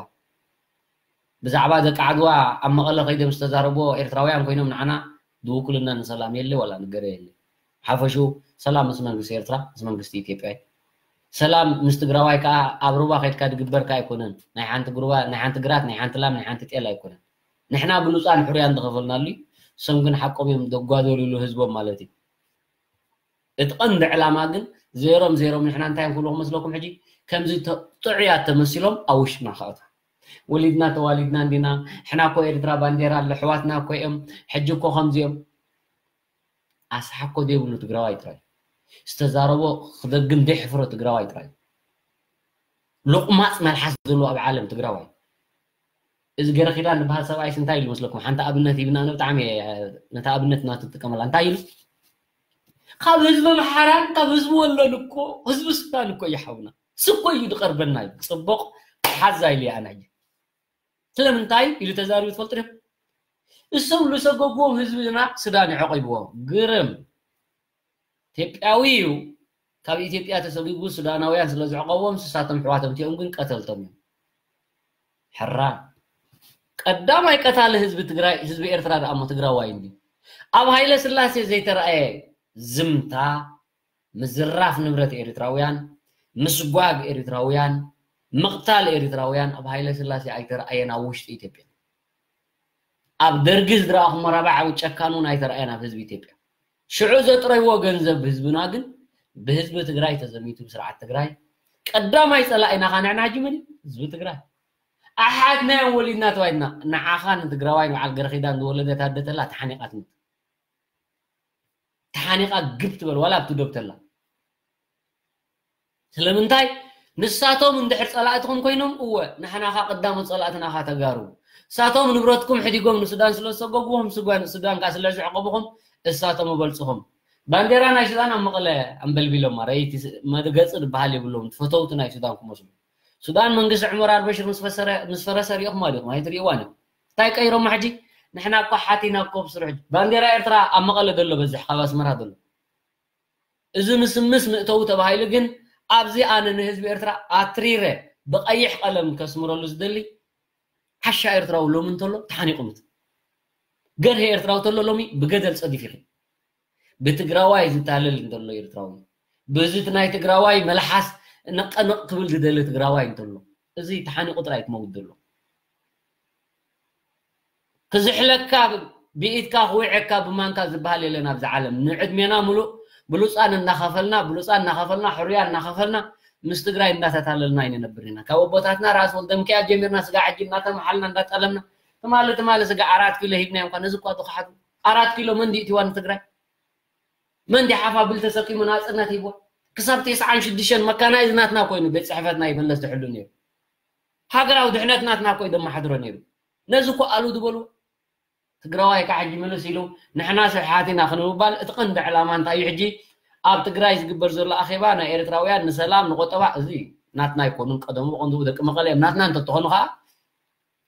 ብዛዕባ ደቂ ዓድዋ ኣብ መቐለ ከይዶም ዝተዛረብዎ ኤርትራውያን ኮይኖም ንዓና ዝውክልና ንሰላም የለ ዋላ ንገረ የለ። ሓፈሹ ሰላም ምስ መንግስቲ ኤርትራ፣ ምስ መንግስቲ ኢትዮጵያ እዩ። ሰላም ምስ ትግራዋይ ከዓ ኣብ ሩባ ከይድካ ዝግበር ከዓ ኣይኮነን። ናይ ሓንቲ ጉርባ፣ ናይ ሓንቲ ግራት፣ ናይ ሓንቲ ላም፣ ናይ ሓንቲ ጤል ኣይኮነን። ንሕና ብሉፃን ሕሩያን ዝኸፈልናሉ እዩ። እሶም ግን ሓቆም እዮም ዘጓደሉሉ ህዝቦም ማለት እዩ። እቲ ቀንዲ ዕላማ ግን ዜሮም ዜሮም ንሕና እንታይ ንክብሉ ክመስለኩም ሕጂ ከምዚ ተ- ጥዑያት ተመሲሎም ኣብ ውሽጥና ከእቱ። ወሊድና ተዋሊድና እንዲና፣ ሕና እኮ ኤርትራ ባንዴራ ኣሎ፣ ኣሕዋትና እኮ እዮም፣ ሕጂ እኮ ከምዚኦም። ኣስሓኮ ዘይብሉ ትግራዋይ ጥራይ፣ ዝተዛረቦ ክደግም ዘይሕፍሮ ትግራዋይ ጥራይ፣ ሎቕማፅ መልሓስ ዘለዎ ኣብ ዓለም ትግራዋይ። እዚ ገረ ኪዳን ዝበሃል ሰብኣይስ እንታይ ኢሉ መስለኩም? ሓንቲ ኣብነት ይብና፣ ኣነ ብጣዕሚ እየ ነታ ኣብነት ናቱ ትጥቀመላ። እንታይ ኢሉ? ካብ ህዝቢ ኣምሓራን ካብ ህዝቢ ወሎን እኮ ህዝቢ ሱዳን እኮ እዩ ሓውና። ስኮ እዩ ዝቐርበና እዩ። ፅቡቕ ሓዛ ኢሉ ኣና እዩ። ስለምንታይ ኢሉ ተዛሪቡ ትፈልጡ ዲኹም? እሶም ዝሰጎግዎም ህዝብና ሱዳን ይዕቂብዎ። ግርም። ኢትዮጵያዊ እዩ። ካብ ኢትዮጵያ ተሰጉጉ ሱዳናውያን ስለ ዝዕቀብዎም ንሳቶም ኣሕዋቶም እቲኦም ግን ቀተልቶም እዮም። ሕራ ቀዳማይ ቀታሊ ህዝቢ ትግራይ ህዝቢ ኤርትራ ደኣ እሞ ትግራዋይ እንዲ ኣብ ሃይለ ስላሴ ዘይተረኣየ ዝምታ ምዝራፍ ንብረት ኤርትራውያን ምስጓግ ኤርትራውያን ምቕታል ኤርትራውያን ኣብ ሃይለ ስላሴ ኣይተረኣየን ኣብ ውሽጢ ኢትዮጵያ። ኣብ ደርጊ ዝረኣኹሞ ራብዓዊ ጨካን እውን ኣይተረኣየን ኣብ ህዝቢ ኢትዮጵያ። ሽዑ ዘጥረይዎ ገንዘብ ህዝብና ግን ብህዝቢ ትግራይ ተዘሚቱ ብስርዓት ትግራይ ቀዳማይ ፀላኢና ካ ንሕና ሕጂ መን እዩ? ህዝቢ ትግራይ። ኣሓትና እዮም ወሊድና ተባሂልና ንዓኻ ንትግራዋይ ንበዓል ገረኺዳን ዝወለደት ኣደ ተላ ተሓኒቓ ትሙት። ተሓኒቓ ግብ ትበል ዋላ ኣብቲ ዶብ ተላ። ስለምንታይ ንሳቶም እንድሕር ፀላእትኹም ኮይኖም እወ ንሕና ኻ ቀዳሞት ፀላእትና ኻ ተጋሩ ንሳቶም ንብረትኩም ሕዲጎም ንሱዳን ስለ ዝሰጎግዎም ሱዳን ሱዳን ካ ስለ ዝዕቀብኹም እሳቶም እበልፅኹም ባንዴራ ናይ ሱዳን ኣብ መቐለ ኣንበልቢሎም ማረይቲ መገፂ ዝበሃል የብሎም ፈተውቲ ናይ ሱዳን ክመስሉ ሱዳን መንግስቲ ዑመር ኣልበሽር ምስ ፈሰረ ምስ ፈረሰ ሪኢኹም ዲኹም ኣይትሪእዋን እዮም እንታይ ቀይሮማ ሕጂ ንሕና እኮ ሓቲና እኮ ብስሩ ሕጂ ባንዴራ ኤርትራ ኣብ መቐለ ዘሎ በዝሕ ካብ ኣስመራ ዘሎ እዚ ምስምስ ምእተዊ ተባሂሉ ግን ኣብዚ ኣነ ንህዝቢ ኤርትራ ኣትሪረ ብቐይሕ ቀለም ከስምረሉ ዝደሊ ዓሻ ኤርትራዊ ሎሚ እንተሎ ተሓኒቑምት ገርሄ ኤርትራዊ ተሎ ሎሚ ብገደል ጸዲፊኺ ብትግራዋይ ዝታለል እንተሎ ኤርትራዊ በዚ እቲ ናይ ትግራዋይ መልሓስ ነቀነቕ ክብል ዝደሊ ትግራዋይ እንተሎ እዚ ተሓኒቑ ጥራይ ክመውት ዘሎ ክዝሕለካ ብኢድካ ክውዐካ ብማንካ ዝበሃል የለን ኣብዚ ዓለም ንዕድሜና ሙሉእ ብሉፃን እናኸፈልና ብሉፃን እናኸፈልና ሕሩያ እናኸፈልና ምስ ትግራይ እንዳተታለልና ይንነብር ኢና ካብ ኣቦታትና ራስ ወልደምክያ ጀሚርና ስጋ ሕጂ እናተመሓልና እንዳጠለምና ትማሊ ትማሊ ስጋ ኣራት ኪሎ ሂብናዮም ኳ ነዚ እኳ ዝኸሓዱ ኣራት ኪሎ መን ድዩ እቲዋ ንትግራይ መን ድዩ ሓፋ ብል ተሰኪሙ ናፅነት ሂብዋ ክሳብ ተስዓን ሽዱሽተን መካናይዝ ናትና ኮይኑ ቤት ፅሕፈትና ይመለስ ትሕሉ ነይሩ ሃገራዊ ድሕነት ናትና እኮ እዩ ዘመሓድሮ ነይሩ ነዚ እኮ ኣሉ ዝበሉ ትግራዋይ ከዓ ሕጂ ምልስ ኢሉ ንሕና ስሕሓት ኢና ክንምባል እቲ ቀንዲ ዕላማ እንታይ እዩ ሕጂ ኣብ ትግራይ ዝግበር ዘሎ ኣኼባ ናይ ኤርትራውያን ንሰላም ንቆጠባ እዚ ናትና ኣይኮኑን ቀደሙ ብቐንዱ ደቂ መቐለ እዮም ናትና እንተትኾኑ ከዓ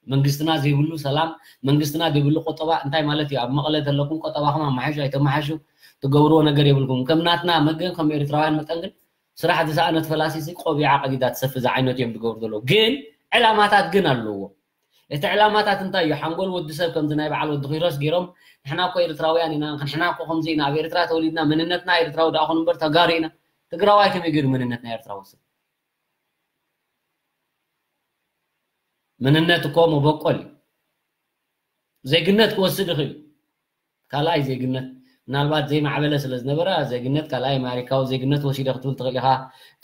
መንግስትና ዘይብሉ ሰላም መንግስትና ዘይብሉ ቆጠባ እንታይ ማለት እዩ ኣብ መቐለ ዘለኩም ቆጠባኹም ኣመሓሹ ኣይተመሓሹ ትገብርዎ ነገር የብልኩም ከም ናትና መገን ከም ኤርትራውያን መጠን ግን ስራሕ ዝሰኣነት ፈላሲሲ ቆቢዓ ቀዲዳ ትሰፍእ ዝዓይነቱ እዮም ዝገብሩ ዘለዉ ግን ዕላማታት ግን ኣለዎ እቲ ዕላማታት እንታይ እዩ ሓንጎል ወዲ ሰብ ከምዚ ናይ በዓል ወዲ ኪሮስ ገይሮም ንሕና እኮ ኤርትራውያን ኢና ንሕና እኮ ከምዚ ኢና ኣብ ኤርትራ ተወሊድና መንነትና ኤርትራዊ ደኣ ኹን እምበር ተጋሩ ኢና ትግራዋይ ከመይ ገይሩ መንነትና ኤርትራዊ ወስድ መንነት እኮ መበቆል እዩ ዜግነት ክወስድ ይኽእል ካልኣይ ዜግነት ምናልባት ዘይማዕበለ ስለ ዝነበረ ዜግነት ካልኣይ ኣሜሪካዊ ዜግነት ወሲደ ክትብል ትኽእል ኢኻ።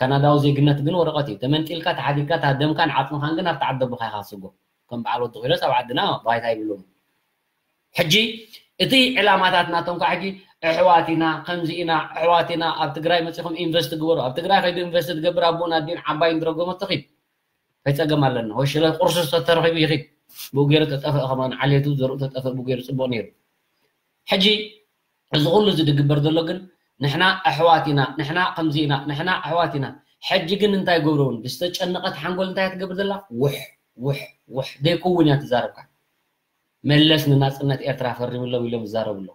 ካናዳዊ ዜግነት ግን ወረቐት እዩ። ተመንጢልካ ተሓዲግካ ታደምካን ዓፅምኻን ግን ኣብቲ ዓዲ ኣቦኻ ኢኻ ትስጎ። ከም በዓል ወዲ ኪሮስ ኣብ ዓድና ባይታ ይብሉም። ሕጂ እቲ ዕላማታት ናቶም ከዓ ሕጂ ኣሕዋት ኢና፣ ከምዚ ኢና፣ ኣሕዋት ኢና፣ ኣብ ትግራይ መፂኹም ኢንቨስት ግበሩ። ኣብ ትግራይ ከይዱ ኢንቨስት ትገብር ኣቦን ኣዲን ዓባይን ዝረገመቶ ኺድ። ከይፀገም ኣለና። ወሽለ ቁርሲ ዝተረኺቡ ይኺድ። ብኡ ገይሩ ተጠፍአ ከማን ዓሌቱ ዘርኡ ተጠፍአ ብኡ ገይሩ ፅቡቕ ነይሩ። ሕጂ እዚ ኩሉ እዚ ዝግበር ዘሎ ግን ንሕና ኣሕዋት ኢና፣ ንሕና ከምዚ ኢና፣ ንሕና ኣሕዋት ኢና። ሕጂ ግን እንታይ ገብረውን ብዝተጨነቐት ሓንጎል እንታይ እያ ትገብር ዘላ? ውሕ ውሕ ውሕ ደይከውን እያ ትዛረብካ። መለስ ንናፅነት ኤርትራ ፈሪምሎም ኢሎም ይዛረቡ ኣለዉ።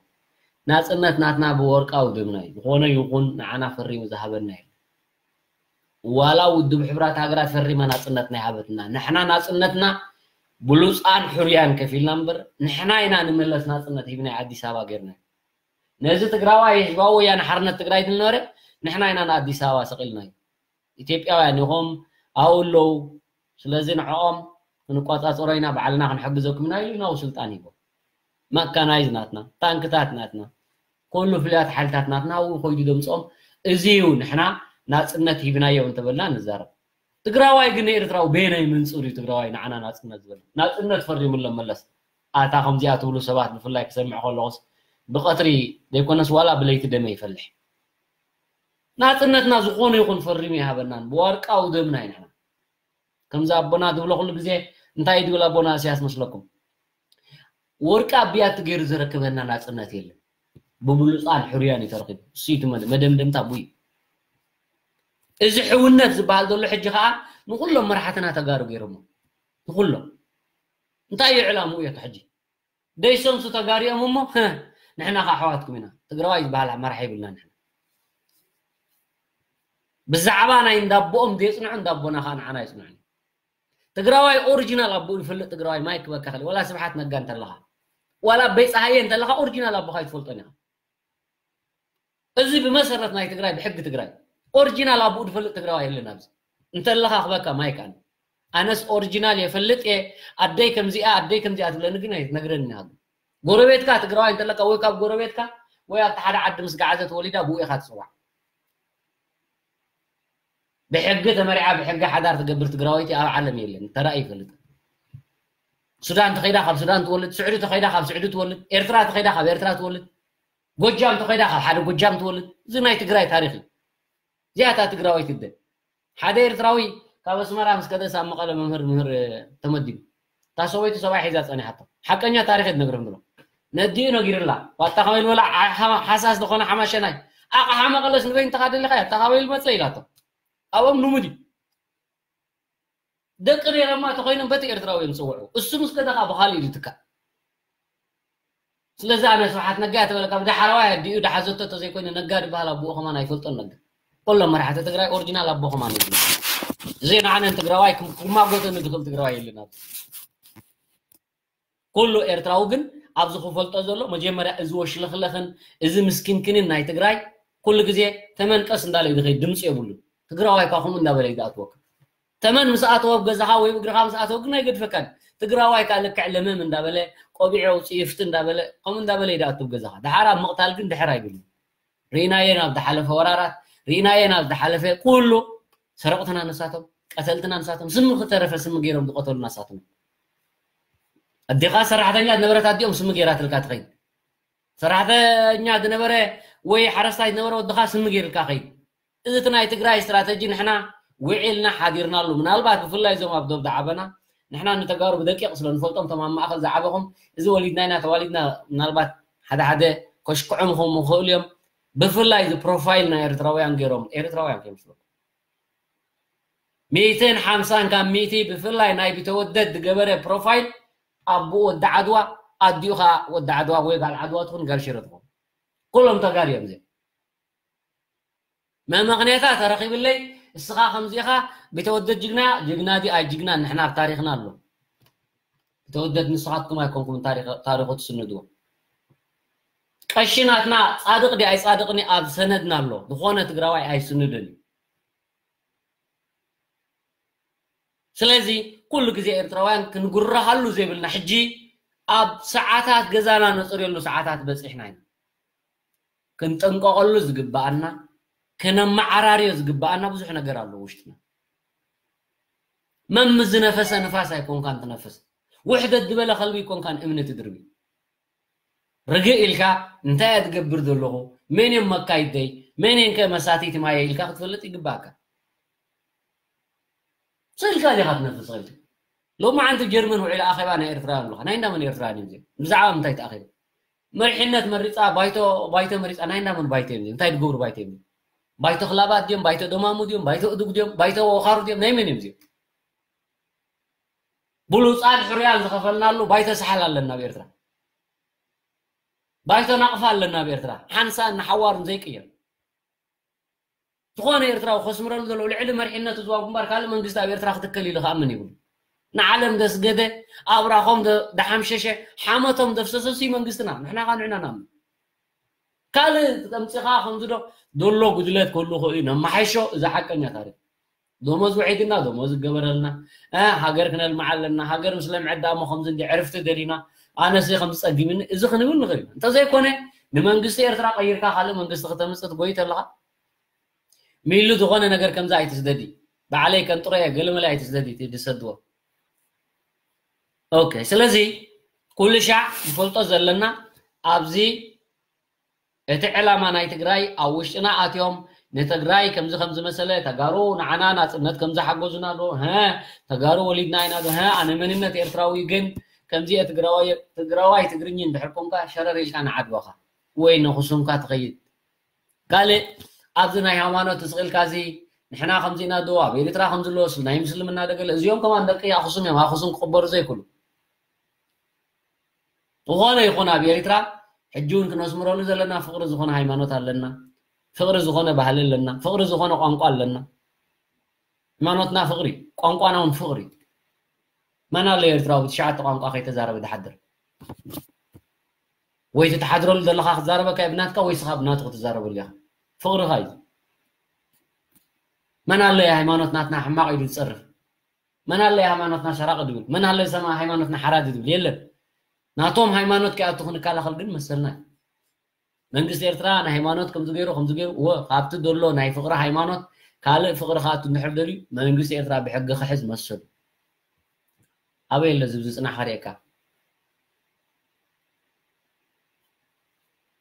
ናፅነት ናትና ብወርቃዊ ደምና እዩ። ዝኾነ ይኹን ንዓና ፈሪሙ ዝሃበና የለን። ዋላ ውድብ ሕቡራት ሃገራት ፈሪማ ናፅነትና ይሃበትና። ንሕና ናፅነትና ብሉፃን ሕሩያን ከፊልና እምበር ንሕና ኢና ንመለስ ናፅነት ሂብና ኣዲስ ኣበባ ገይርና። ነዚ ትግራዋይ ህዝባዊ ወያነ ሓርነት ትግራይ ዝነበረ ንሕና ኢና ንኣዲስ ኣበባ ሰቒልናዮ። ኢትዮጵያውያን ኢኹም ኣብኡ ኣለዉ። ስለዚ ንዕኦም ክንቆፃፀሮ ኢና፣ ባዕልና ክንሕግዘኩም ኢና ኢሉ ናብኡ ስልጣን ሂቦ። መካናይዝ ናትና፣ ታንክታት ናትና፣ ኩሉ ፍሉያት ሓይልታት ናትና ኣብኡ ኮይዱ ደምፅኦም። እዚ እዩ ንሕና ናፅነት ሂብናዮ እንተበልና ንዛረብ። ትግራዋይ ግን ንኤርትራዊ በየናይ መንፅር እዩ ትግራዋይ ንዓና ናፅነት ዝበለ? ናፅነት ፈሪሙሎም መለስ። ኣታ ከምዚኣ ትብሉ ሰባት ብፍላይ ክሰምዕ ከለኹስ ብቐትሪ ዘይኮነስ ዋላ ብለይቲ ደመ ይፈልሕ። ናፅነትና ዝኾነ ይኹን ፈሪሙ ይሃበናን ብወርቃዊ ደምና እዩ ንሕና። ከምዚ ኣቦና ዝብሎ ኩሉ ግዜ እንታይ እዩ ዝብል ኣቦና እስያስ መስለኩም? ወርቂ ኣብ ብያቲ ገይሩ ዝረክበና ናፅነት የለን። ብብሉፃን ሕሩያን እዩ ተረኪቡ። እሱ እዩ እቲ መደ-፣ መደምደምታ ኣቦይ። እዚ ሕውነት ዝበሃል ዘሎ ሕጂ ከዓ ንኩሎም መራሕትና ተጋሩ ገይሮሞ። ንኩሎም። እንታይ እዩ ዕላምኡ እዮ ሕጂ? ደይሰምሱ ተጋሪኦም እሞ፣ "ህህ፣ ንሕና ኸዓ ኣሕዋትኩም ኢና። ትግራዋይ ዝበሃል መራሒ የብልና ንሕና." ብዛዕባ ናይ እንዳቦኦም ዘየፅንዑ እንዳቦና ኸዓ ንዓና የፅንዑ። ትግራዋይ ኦሪጂናል ኣቦኡ ይፈልጥ። ትግራዋይ ማይክ በካ ኸሊ፣ ዋላ ስብሓት ነጋ እንተለኻ፣ ዋላ ኣበይ ፀሃየ እንተለኻ ኦሪጂናል ኣቦኻ ኣይትፈልጦን ኢኻ። እዚ ብመሰረት ናይ ትግራይ፣ ብሕጊ ትግራይ ኦሪጂናል ኣቦኡ ዝፈልጥ ትግራዋይ የለን ኣብዚ። እንተለኻ ክበካ ማይክ ኣነ። ኣነስ ኦሪጂናል የፈልጥ እየ፣ ኣደይ ከምዚኣ፣ ኣደይ ከምዚኣ ትብለኒ ግን ኣይትነግረኒ ኢኻ። ጎረቤትካ ትግራዋይ እንተለካ ወይ ካብ ጎረቤትካ ወይ ኣብቲ ሓደ ዓዲ ምስ ገዓዘ ተወሊዳ ብኡ ኢኻ ትፅዋዕ። ብሕጊ ተመሪዓ ብሕጊ ሓዳር ትገብር ትግራወይቲ ኣብ ዓለም የለን፣ ተራእዩ ይፈልጥ። ሱዳን ተኸይዳ ካብ ሱዳን ትወልድ፣ ስዑዲ ተኸይዳ ካብ ስዑዲ ትወልድ፣ ኤርትራ ተኸይዳ ካብ ኤርትራ ትወልድ፣ ጎጃም ተኸይዳ ካብ ሓደ ጎጃም ትወልድ። እዚ ናይ ትግራይ ታሪኽ እዩ። እዚኣ እታ ትግራወይቲ እደ ሓደ ኤርትራዊ ካብ ኣስመራ ምስ ከደስ ኣብ መቐለ መምህር ምህር ተመዲቡ። እታ ሰበይቱ ሰብኣይ ሒዛ ጸኒሓቶ። ሓቀኛ ታሪኽ እየ ዝነግርኩም ዘሎ። ነዲኡ ነጊርላ። ዋታ ከመይ ዝበላ ሓ-፣ ሓሳስ ዝኾነ ሓማሸናይ። ኣቕሓ መቐለስ ንበይንተኻ ደሊኻ እያ፣ እታ ካበይ ልመጸ ኢላቶ። ኣብኦም ልሙድ እዩ። ደቂ ነይረማ ተኾይኖም በቲ ኤርትራዊ እዮም ዝጽውዑ። እሱ ምስ ከደኻ ብኻልእ እዩ ዝትካእ። ስለዚ ኣነ ስብሓት ነጋ እያ ተበለካ፣ ብዳሓረዋይ ኣዲኡ ዳሓዘቶ ተዘይኮይነ ነጋ ዝበሃል ኣቦኡ ከማን ኣይፈልጦን ነጋ። ኩሎም መራሕቲ ትግራይ ኦሪጂናል ኣቦ ከማን እዩ። እዚ ንዓነ ትግራዋይ ክም-፣ ክማጎተኒ ዝኽእል ትግራዋይ የለን ኣብዚ። ኩሉ ኤርትራዊ ግን ኣብዚ ክፈልጦ ዘሎ መጀመርያ እዚ ወሽለኽለኽን እዚ ምስኪንክንን ናይ ትግራይ ኩሉ ግዜ ተመን ቀስ እንዳለ እዩ ዝኸይድ፣ ድምፂ የብሉን። ትግራዋይ እኳ ከምኡ እንዳበለ እዩ ዝኣትወካ። ተመን ምስ ኣተወ ኣብ ገዛኻ ወይ እግርኻ ምስ ኣተወ ግን ኣይገድፈካን። ትግራዋይ ከኣ ልክዕ ለመም እንዳበለ፣ ቆቢዕ ኣውፅኡ ይፍቲ እንዳበለ፣ ከምኡ እንዳበለ እዩ ዝኣቱ ኣብ ገዛኻ። ደሓር ኣብ ምቕታል ግን ድሕር ኣይብልን። ርኢናዮ ናብ ዝሓለፈ ወራራት፣ ርኢናዮ ናብ ዝሓለፈ ኩሉ ሰረቕትና ንሳቶም፣ ቀተልትና ንሳቶም፣ ስሚ ክተረፈ ስሚ ገይሮም ዝቐተሉና ንሳቶም። ኣዴኻ ሰራሕተኛ ዝነበረት ኣዲኦም ስሚ ገይራትልካ ትኸይድ። ሰራሕተኛ ዝነበረ ወይ ሓረስታይ ዝነበረ ወድኻ ስሚ ገይርልካ ኸይድ። እዚ እቲ ናይ ትግራይ ስትራተጂ ንሕና ውዒልና ሓዲርናሉ። ምናልባት ብፍላይ እዞም ኣብ ዶብ ዝዓበና ንሕና ንተጋሩ ብደቂቕ ስለ ንፈልጦም፣ እቶም ኣብ ማእኸል ዝዓበኹም፣ እዚ ወሊድና ኢና ተዋሊድና፣ ምናልባት ሓደ ሓደ ከሽክዖም ክኾኑ ይኽእሉ እዮም። ብፍላይ እዚ ፕሮፋይል ናይ ኤርትራውያን ገይሮም፣ ኤርትራውያን ከይመስለኩም። ሚእትን ሓምሳን ካብ ሚእቲ ብፍላይ ናይ ቢተወደድ ዝገበረ ፕሮፋይል ኣቦኡ ወዲ ዓድዋ፣ ኣዲኡ ኸዓ ወዲ ዓድዋ ወይ ጋል ዓድዋ ትኹን ጋል ሽረ ትኹን። ኩሎም ተጋሩ እዮም እዚኦም። መመኽንያታ ተረኺብለይ፣ እስኻ ከምዚ ኢኻ፣ ቢተወደድ ጅግና፣ ጅግና ድዩ ኣይ ጅግና፣ ንሕና ኣብ ታሪኽና ኣሎ። ቢተወደድ ንስኻትኩም ኣይኮንኩም ታሪኽ-፣ ታሪኹ ትስንድዎ። ቀሺ ናትና ጻድቕ ድዩ ኣይጻድቕን ኣብ ሰነድና ኣሎ። ዝኾነ ትግራዋይ ኣይስንድን እዩ። ስለዚ ኩሉ ግዜ ኤርትራውያን ክንጉረሃሉ ዘይብልና፣ ሕጂ ኣብ ሰዓታት ገዛና ነጽርየሉ ሰዓታት በጺሕና ኢና። ክንጥንቀቐሉ ዝግብኣና፣ ክነመዓራርዮ ዝግብኣና ብዙሕ ነገር ኣሎ ውሽጥና። መም ዝነፈሰ ንፋስ ኣይኮንካን ትነፍስ። ውሕደት ዝበለ ከልቢ ኣይኮንካን እምኒ ትድርቢ። ርግእ ኢልካ እንታይ እየ ትገብር ዘለኹ፣ መን እዮም መካይደይ፣ መን እየን ከ መሳትይቲ ማየ ኢልካ ክትፈልጥ ይግባእካ። ስኢልካ ዲኻ ትነፍስ ኽእል? ሎሚ ዓንቲ ጀርመን ውዒሉ ኣኼባ ናይ ኤርትራውያን ኣለኻ። ናይ እንዳመን ኤርትራውያን እዮም እዚኦም? ብዛዕባ ምንታይ ተኣኺቡ? መሪሕነት መሪጻ፣ ባይቶ ባይቶ መሪጻ፣ ናይ እንዳመን ባይቶ እዮም እዚኦም? እንታይ ድገብሩ ባይቶ እዮም እዚኦም? ባይቶ ክላባት ድዮም? ባይቶ ደማሙ ድዮም? ባይቶ እዱግ ድዮም? ባይቶ ወኻሩ ድዮም? ናይ መን እዮም እዚኦም? ብሉጻት ሕሩያን ዝኸፈልናሉ ባይቶ ሰሓል ኣለና ኣብ ኤርትራ። ባይቶ ናቕፋ ኣለና ኣብ ኤርትራ። ሓንሳእን ንሓዋሩን ዘይቅየር። ዝኾነ ኤርትራዊ ከስምረሉ ዘለዎ ልዕሊ መሪሕነት ህዝባዊ ግንባር ካልእ መንግስቲ ኣብ ኤርትራ ክትከል ኢሉ ክኣምን ይብሉ። ንዓለም ደስገደ ኣብራኾም ደ-፣ ደሓምሸሸ ሓመቶም ደፍሰሰ ሲ መንግስትና ንሕና ኻ ንዕና ንኣምን። ካልእ ተምፂኻ ከምዚ ዶ ዶሎ ጉድለት ከሉ ኾዩ ነማሓሾ። እዚ ሓቀኛ ታሪክ። ደሞዝ ውዒድና፣ ደሞዝ ይገበረልና፣ እ፣ ሃገር ክነልምዓ ኣለና። ሃገር ምስ ለምዐት ደኣ እሞ ከምዚ እንዲ ዕርፍቲ ደሊና፣ ኣነሲ ከምዚ ጸጊምኒ፣ እዚ ክንብል ንኽእል ኢና። እንተዘይኮነ ንመንግስቲ ኤርትራ ቀይርካ ካልእ መንግስቲ ክተምጽእ ትጎይ ተለኻ፣ ሚሉ ዝኾነ ነገር ከምዚ ኣይትስደዲ። ባዕለይ ከንጥሮ እየ፣ ገለመለ ኣይትስደዲ፣ እቲ ድሰድዎ። ኦኬ፣ ስለዚ ኩሉ ሻዕ ንፈልጦ ዘለና ኣብዚ እቲ ዕላማ ናይ ትግራይ ኣብ ውሽጥና ኣትዮም ንትግራይ ከምዚ ከም ዝመሰለ ተጋሩ ንዓና ናጽነት ከም ዝሓገዙና ዶ፣ ሀ፣ ተጋሩ ወሊድና ኢና ዶ፣ ሀ፣ ኣነ መንነት ኤርትራዊ ግን ከምዚ እየ ትግራዋይ፣ ትግራዋይ ትግርኝ እንድሕር ኮንካ ሸረር ኢልካ ንዓድዋኻ ወይ ንኹሱምካ ትኸይድ። ካልእ ኣብዚ ናይ ሃይማኖት ስቕ ኢልካ እዚ ንሕና ከምዚ ኢና ዶ፣ ኣብ ኤርትራ ከም ዝለወስ ናይ ምስልምና ደገለ፣ እዚኦም ከማን ደቂ ኣኽሱም እዮም፣ ኣኽሱም ክቕበሩ ዘይክእሉ። ዝኾነ ይኹን ኣብ ኤርትራ ሕጂ እውን ክነስምረሉ ዘለና ፍቕሪ ዝኾነ ሃይማኖት ኣለና፣ ፍቕሪ ዝኾነ ባህሊ ኣለና፣ ፍቕሪ ዝኾነ ቋንቋ ኣለና። ሃይማኖትና ፍቕሪ፣ ቋንቋና እውን ፍቕሪ። መን ኣሎ ኤርትራዊ ብትሽዓተ ቋንቋ ከይተዛረበ ዝሓድር? ወይ እቲ ትሓድረሉ ዘለኻ ክዛረበካ እዩ ብናትካ ወይ ስኻ ብናቱ ክትዛረበሉ ኢኻ። ፍቕርኻ እዩ። መን ኣሎ ሃይማኖት ናትና ሕማቕ ኢሉ ዝጸርፍ? መን ኣሎ ሃይማኖትና ሰራቂ ድብል? መን ኣሎ ሰማ ሃይማኖትና ሓራዲ ድብል? የለን። ናቶም ሃይማኖት ከይኣቱ ክንከላኸል ግን መሰልና እዩ። መንግስቲ ኤርትራ ናይ ሃይማኖት ከምዚ ገይሩ፣ ከምዚ ገይሩ፣ እወ፣ ካብቲ ዘሎ ናይ ፍቕሪ ሃይማኖት ካልእ ፍቕሪ ክኣቱ እንድሕር ደልዩ መንግስቲ ኤርትራ ብሕጊ ክሕዝ መሰሉ። ኣበይ ኣሎ ዝብዚ ጽናሕ ከርእየካ?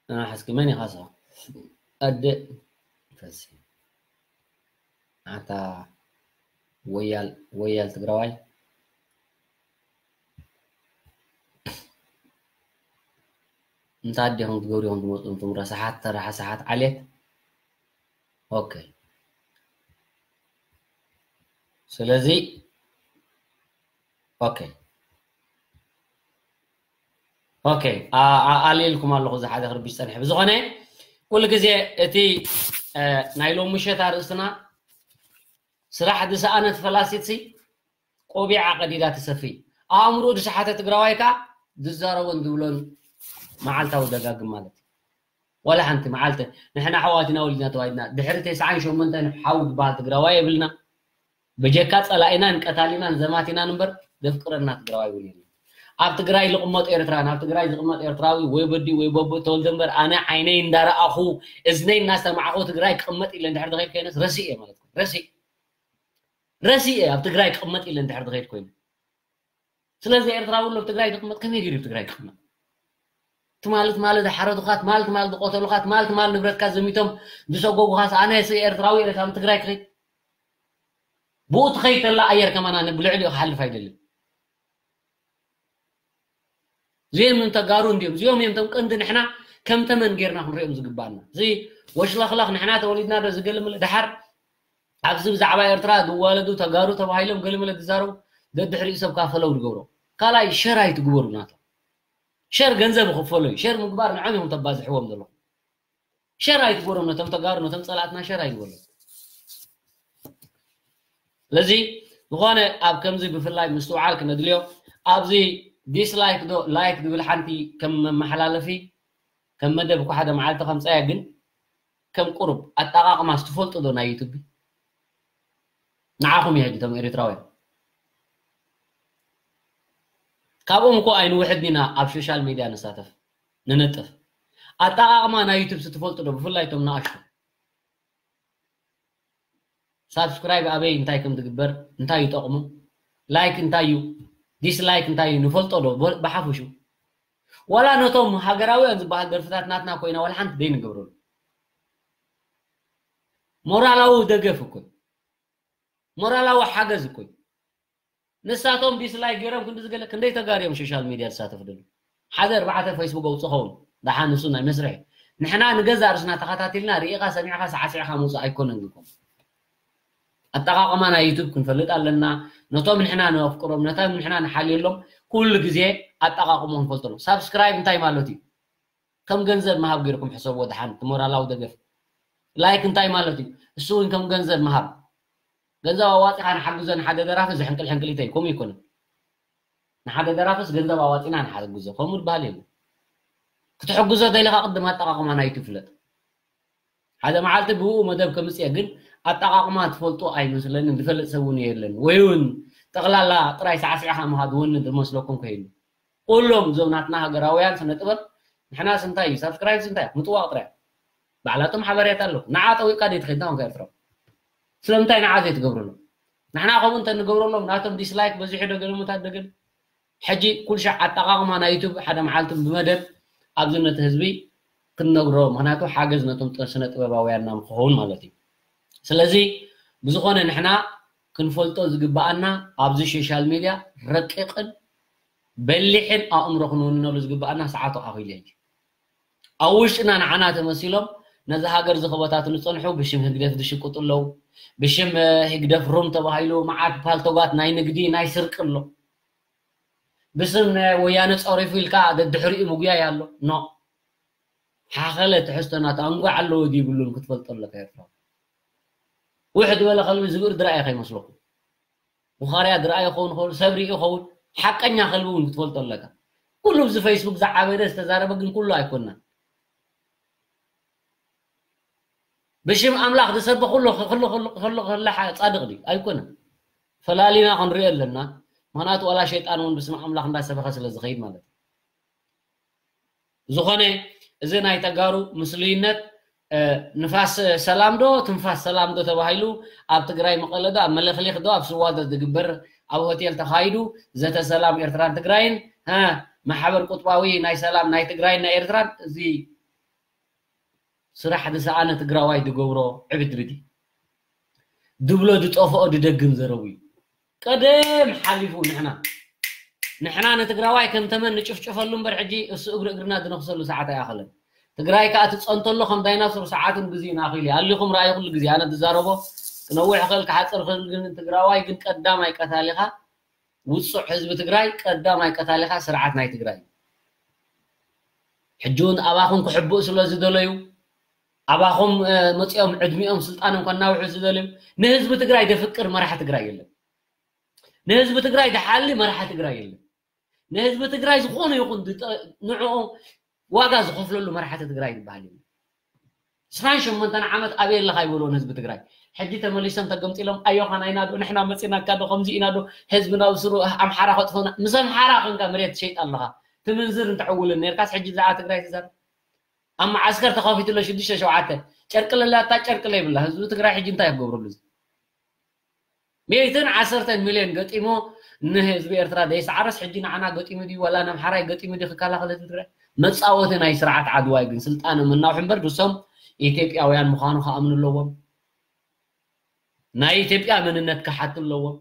ኣና ሓስኪ መን ኢኻ ሳ? ኣደ ፈሲ። ኣታ ወያል፣ ወያል ትግራዋይ። እንታይ ኣዴኹም ትገብሩ ኢኹም ትመጹ፣ እንቱም ረሳሓት፣ ተረሓሳሓት ዓሌት። ኦኬ። ስለዚ፣ ኦኬ። ኦኬ። ኣ-፣ ኣ-፣ ኣልየልኩም ኣለኹ፣ እዚ ሓደ ክርቢሽ ጸኒሐ። ብዝኾነ፣ ኩሉ ግዜ እቲ፣ እ፣ ናይ ሎሚ ምሸት ኣርእስትና ስራሕ ዝሰኣነት ፈላሲት ሲ ቆቢዓ ቀዲዳ ትሰፍይ። ኣእምሮኡ ዝሰሓተ ትግራዋይ ከኣ ዝዛረቦን ዝብሎን መዓልታዊ ደጋግም ማለት እዩ። ዋላ ሓንቲ መዓልቲ ንሕና ኣሕዋት ኢና ወሊድና ተዋሂድና። ድሕሪ ተስዓን ሸሞንተን ሓው ዝበሃል ትግራዋይ የብልና። በጀካ ጸላኢናን ቀታሊናን ዘማቲናን እምበር ዘፍቅረና ትግራዋይ እውን የለን። ኣብ ትግራይ ዝቕመጥ ኤርትራን ኣብ ትግራይ ዝቕመጥ ኤርትራዊ ወይ በዲ ወይ በቦ ተወልደ እምበር ኣነ ዓይነይ እንዳረኣኹ እዝነይ እናሰማዕኹ ትግራይ ክቕመጥ ኢለ እንድሕር ዝኸይድ ኮይነስ ረሲእ እየ ማለት እዩ። ረሲእ። ረሲኤ ኣብ ትግራይ ክቕመጥ ኢለ እንድሕር ዝኸይድ ኮይኑ። ስለዚ ኤርትራዊ ኣሎ ኣብ ትግራይ ዝቕመጥ ከመይ ገይሩ ኣብ ትግራይ ክቕመጥ? ትማሊ ትማሊ ዝሓረዱኻ፣ ትማሊ ትማሊ ዝቆተሉኻ፣ ትማሊ ትማሊ ንብረትካ ዘሚቶም ዝሰጎጉኻስ ኣነ ስ-፣ ኤርትራዊ ኢለ ካብ ትግራይ ክኸይድ? ብኡ ትኸይድ ተላ ኣየር ከማን ኣነ ብልዕሊኡ ክሓልፍ ኣይደልን። እዚኦም ተጋሩ እንዲዮም። እዚኦም እዮም እቶም ቀንዲ ንሕና ከም ተመን ጌርና ክንሪኦም ዝግባኣና። እዚ ወሽለኽለኽ ንሕና ተወሊድና ዶ ዝገልምለ ደሓር ኣብዚ ብዛዕባ ኤርትራ ዝዋለዱ ተጋሩ ተባሂሎም ገለመለ ዝዛረቡ ደድሕሪኡ ሰብ ካፈለው ዝገብሮ። ካልኣይ ሸር ኣይትግበሩ ናቶም። ሸር ገንዘብ ይኽፈሎ እዩ። ሸር ምግባር ንዖም እዮም ተባዝሕዎም ዘለኹም። ሸር ኣይትግበሮም ነቶም ተጋሩ፣ ነቶም ጸላእትና ሸር ኣይግበሮም። ስለዚ ዝኾነ ኣብ ከምዚ ብፍላይ ምስትውዓል ክነድልዮ፣ ኣብዚ ዲስላይክ ዶ ላይክ ዝብል ሓንቲ ከም መመሓላለፊ፣ ከም መደብ እኮ ሓደ መዓልቲ ከምጻያ፣ ግን ከም ቁሩብ ኣጠቓቕማ ትፈልጡ ዶ ናይ ዩቱብ? ንዓኹም እዩ ሕጂ እቶም ኤርትራውያን። ካብኦም እኮ ኣይንውሕድን ኢና ኣብ ሶሻል ሚድያ ንሳተፍ፣ ንነጥፍ። ኣጠቓቕማ ናይ ዩቱብ ስትፈልጡ ዶ? ብፍላይ እቶም ንኣሽቱ ሳብስክራይብ ኣበይ እንታይ ከም ዝግበር፣ እንታይ ይጠቕሙ፣ ላይክ እንታይ እዩ፣ ዲስላይክ እንታይ እዩ ንፈልጦ ዶ? ብ- ብሓፈሹ ዋላ ነቶም ሃገራውያን ዝበሃል ደርፍታት ናትና ኮይና ዋላ ሓንቲ ደይ ንገብረሉ። ሞራላዊ ደገፍ እኮ እዩ። ሞራላዊ ሓገዝ እኮ እዩ። ንሳቶም ዲስላይክ ገይሮም ክንዲ ዝገለ ክንደይ ተጋርዮም ሶሻል ሚድያ ዝሳተፍ ደሉ ሓደ ኣርባዕተ ፌስቡክ ኣውፅእ ኸውን ደሓን እሱ ናይ መስርሕ እዩ። ንሕና ንገዛ ርእስና ተኸታቲልና ርኢኻ ሰሚዕኻ ሳዕሲዕኻ ምውፃእ ኣይኮነን ግኩም። ኣጠቓቕማ ናይ ዩቱብ ክንፈልጥ ኣለና። ነቶም ንሕና ነፍቅሮም ነቶም ንሕና ንሓልየሎም ኩሉ ግዜ ኣጠቓቕሞ ክንፈልጠሉ። ሳብስክራይብ እንታይ ማለት እዩ? ከም ገንዘብ ምሃብ ገይርኩም ሕሰብዎ ደሓን። እቲ ሞራላዊ ደገፍ ላይክ እንታይ ማለት እዩ? እሱ እውን ከም ገንዘብ ምሃብ። ገንዘብ ኣዋፂኻ ንሓግዞ ንሓደ ደራፊ እዚ ሕንቅል ሕንቅሊተይ ከምኡ ይኮነ። ንሓደ ደራፍስ ገንዘብ ኣዋፂና ንሓግዞ ከምኡ ዝበሃል የለን። ክትሕግዞ ደሊኻ ቅድም ኣጠቓቕማ ናይቲ ፍለጥ። ሓደ መዓልቲ ብኡ መደብ ከምፅእ እየ፣ ግን ኣጠቓቕማ ትፈልጦ ኣይመስለንን፣ ዝፈልጥ ሰብ እውን የለን። ወይ እውን ጠቕላላ ጥራይ ሳዕሲዕኻ ምኻድ እውን ዝመስለኩም ከይኑ። ኩሎም እዞም ናትና ሃገራውያን ስነ ጥበብ ንሕናስ እንታይ እዩ ሳብስክራይብ እንታይ እዩ ምጥዋቕ ጥራይ። ባዕላቶም ሓበሬታ ኣለኩም። ንዓ ጠዊቕካ ደይ ትኸይድ ንታን ከኤርትራ ስለምንታይ ንዓ ዘይትገብርሎም? ንሕና ከምኡ እንተ ንገብረሎም ናቶም ዲስላይክ በዚሑ ዶ ገለ ምታት ዶ ገለ። ሕጂ ኩልሻዕ ኣጠቓቕማ ናይ ዩቱብ ሓደ መዓልቲ ብመደብ ኣብዚ ነቲ ህዝቢ ክንነግሮ፣ ምክንያቱ ሓገዝ ነቶም ጥረ ስነ ጥበባውያንና ክኸውን ማለት እዩ። ስለዚ ብዝኾነ ንሕና ክንፈልጦ ዝግብኣና ኣብዚ ሶሻል ሚድያ ረቂቕን በሊሕን ኣእምሮ ክንውንነሉ ዝግብኣና ሰዓቱ ኣኺሉ ሕጂ። ኣብ ውሽጥና ንዓና ተመሲሎም ነዚ ሃገር ዝኸበታትሉ ዝጸንሑ ብሽም ህግደፍ ዝሽቅጡ ኣለዉ። ብሽም ህግደፍ ሩም ተባሂሉ መዓት ፓልቶጋት ናይ ንግዲ ናይ ስርቂ ኣሎ። ብስም ወያነ ጸሪፉ ኢልካ ደድሕሪኡ ምጉያይ ኣሎ። ኖ ሓኸለ ትሕዝቶና ተኣንጓዕ ኣለዎ ድይብሉን ክትፈልጦ ኣለካ ኤርትራዊ። ውሕድ ዝበለ ከልቢ ዝብእር ድራእየ ከይመስለኩም። ብኻርያ ድራእየ ክኸውን ይኽእል ሰብ ሪኡ ይኸውን። ሓቀኛ ከልቢ እውን ክትፈልጦ ኣለካ። ኩሉ ብዚ ፌስቡክ ዝዓበደ ዝተዛረበ ግን ኩሉ ኣይኮንና። ብሽም ኣምላኽ ዝሰብኽ ኩሉ ከሎ ከሎ ከሎ ጻድቕ ድዩ ኣይኮነን። ፈላሊና ክንሪኦ ኣለና። ምክንያቱ ዋላ ሸይጣን እውን ብስም ኣምላኽ እንዳሰበኸ ስለ ዝኸይድ ማለት እዩ። ዝኾነ እዚ ናይ ተጋሩ ምስሉይነት ንፋስ ሰላም ዶ ትንፋስ ሰላም ዶ ተባሂሉ ኣብ ትግራይ መቐለ ዶ ኣብ መለኽሊኽ ዶ ኣብ ስዋ ዶ ዝግበር ኣብ ሆቴል ተኻይዱ ዘተ ሰላም ኤርትራን ትግራይን ማሕበር ቁጥባዊ ናይ ሰላም ናይ ትግራይን ናይ ኤርትራን እዚ ስራሕ ዝሰኣነ ትግራዋይ ዝገብሮ ዕብድብድ ድብሎ ዝጠፍኦ ዝደግም ዘረቡ እዩ። ቀደም ሓሊፉ ንሕና ንሕና ንትግራዋይ ከም ተመን ንጭፍጭፈሉ እምበር ሕጂ እሱ እግሪ እግርና ዝነኽሰሉ ሰዓት ኣይኣኸለን። ትግራይ ከዓ ትፀንተሎ ከም ዳይናሶር ሰዓትን ግዜን ኣኺሉ እዩ። ኣሊኹም ረኣዩ ኩሉ ግዜ ኣነ ዝዛረቦ ክነውሕ ክእል ክሓፅር ክእል ግን ትግራዋይ ግን ቀዳማይ ቀታሊኻ ውፁዕ ህዝቢ ትግራይ ቀዳማይ ቀታሊኻ ስርዓት ናይ ትግራይ እዩ። ሕጂ እውን ኣባኹም ክሕብኡ ስለ ዝደለዩ ኣባኹም መፂኦም ዕድሚኦም ስልጣኖም ከናውሑ ዝደልዩ ንህዝቢ ትግራይ ደፍቅር መራሒ ትግራይ የለን። ንህዝቢ ትግራይ ደሓሊ መራሒ ትግራይ የለን። ንህዝቢ ትግራይ ዝኾነ ይኹን ንዕኡ ዋጋ ዝኸፍለሉ መራሕቲ ትግራይ ዝበሃል የለን። ዕስራን ሸሞንተን ዓመት ኣበይ ኣለኻ ይበልዎ ንህዝቢ ትግራይ። ሕጂ ተመሊሶም ተገምጢሎም ኣዮኻ ናይና ዶ ንሕና መፂናካ ዶ ከምዚ ኢና ዶ ህዝቢ ናብ ስሩ ኣምሓራ ከጥፎና ምስ ኣምሓራ ኮንካ መሬት ትሸይጥ ኣለኻ። ትምንዝር እንተዕውልን ነርካስ ሕጂ ብዛዕባ ትግራይ ትዛረብ። ኣብ መዓስከር ተኸፊትሎ ሽዱሽተ ሸውዓተ ጨርቂ ለላታ ጨርቂ ለይብላ ህዝቢ ትግራይ ሕጂ እንታይ ክገብረሉ እዚ? ሚእትን ዓሰርተን ሚልዮን ገጢሞ ንህዝቢ ኤርትራ ደይሰዓረስ ሕጂ ንዓና ገጢሙ ድዩ ዋላ ንኣምሓራይ ገጢሙ ድዩ ክከላኸል ህዝቢ ትግራይ? መፃወቲ ናይ ስርዓት ዓድዋይ ግን ስልጣኖም እናውሑ እምበር ንሶም ኢትዮጵያውያን ምዃኑ ክኣምኑ ኣለዎም። ናይ ኢትዮጵያ መንነት ክሓቱ ኣለዎም።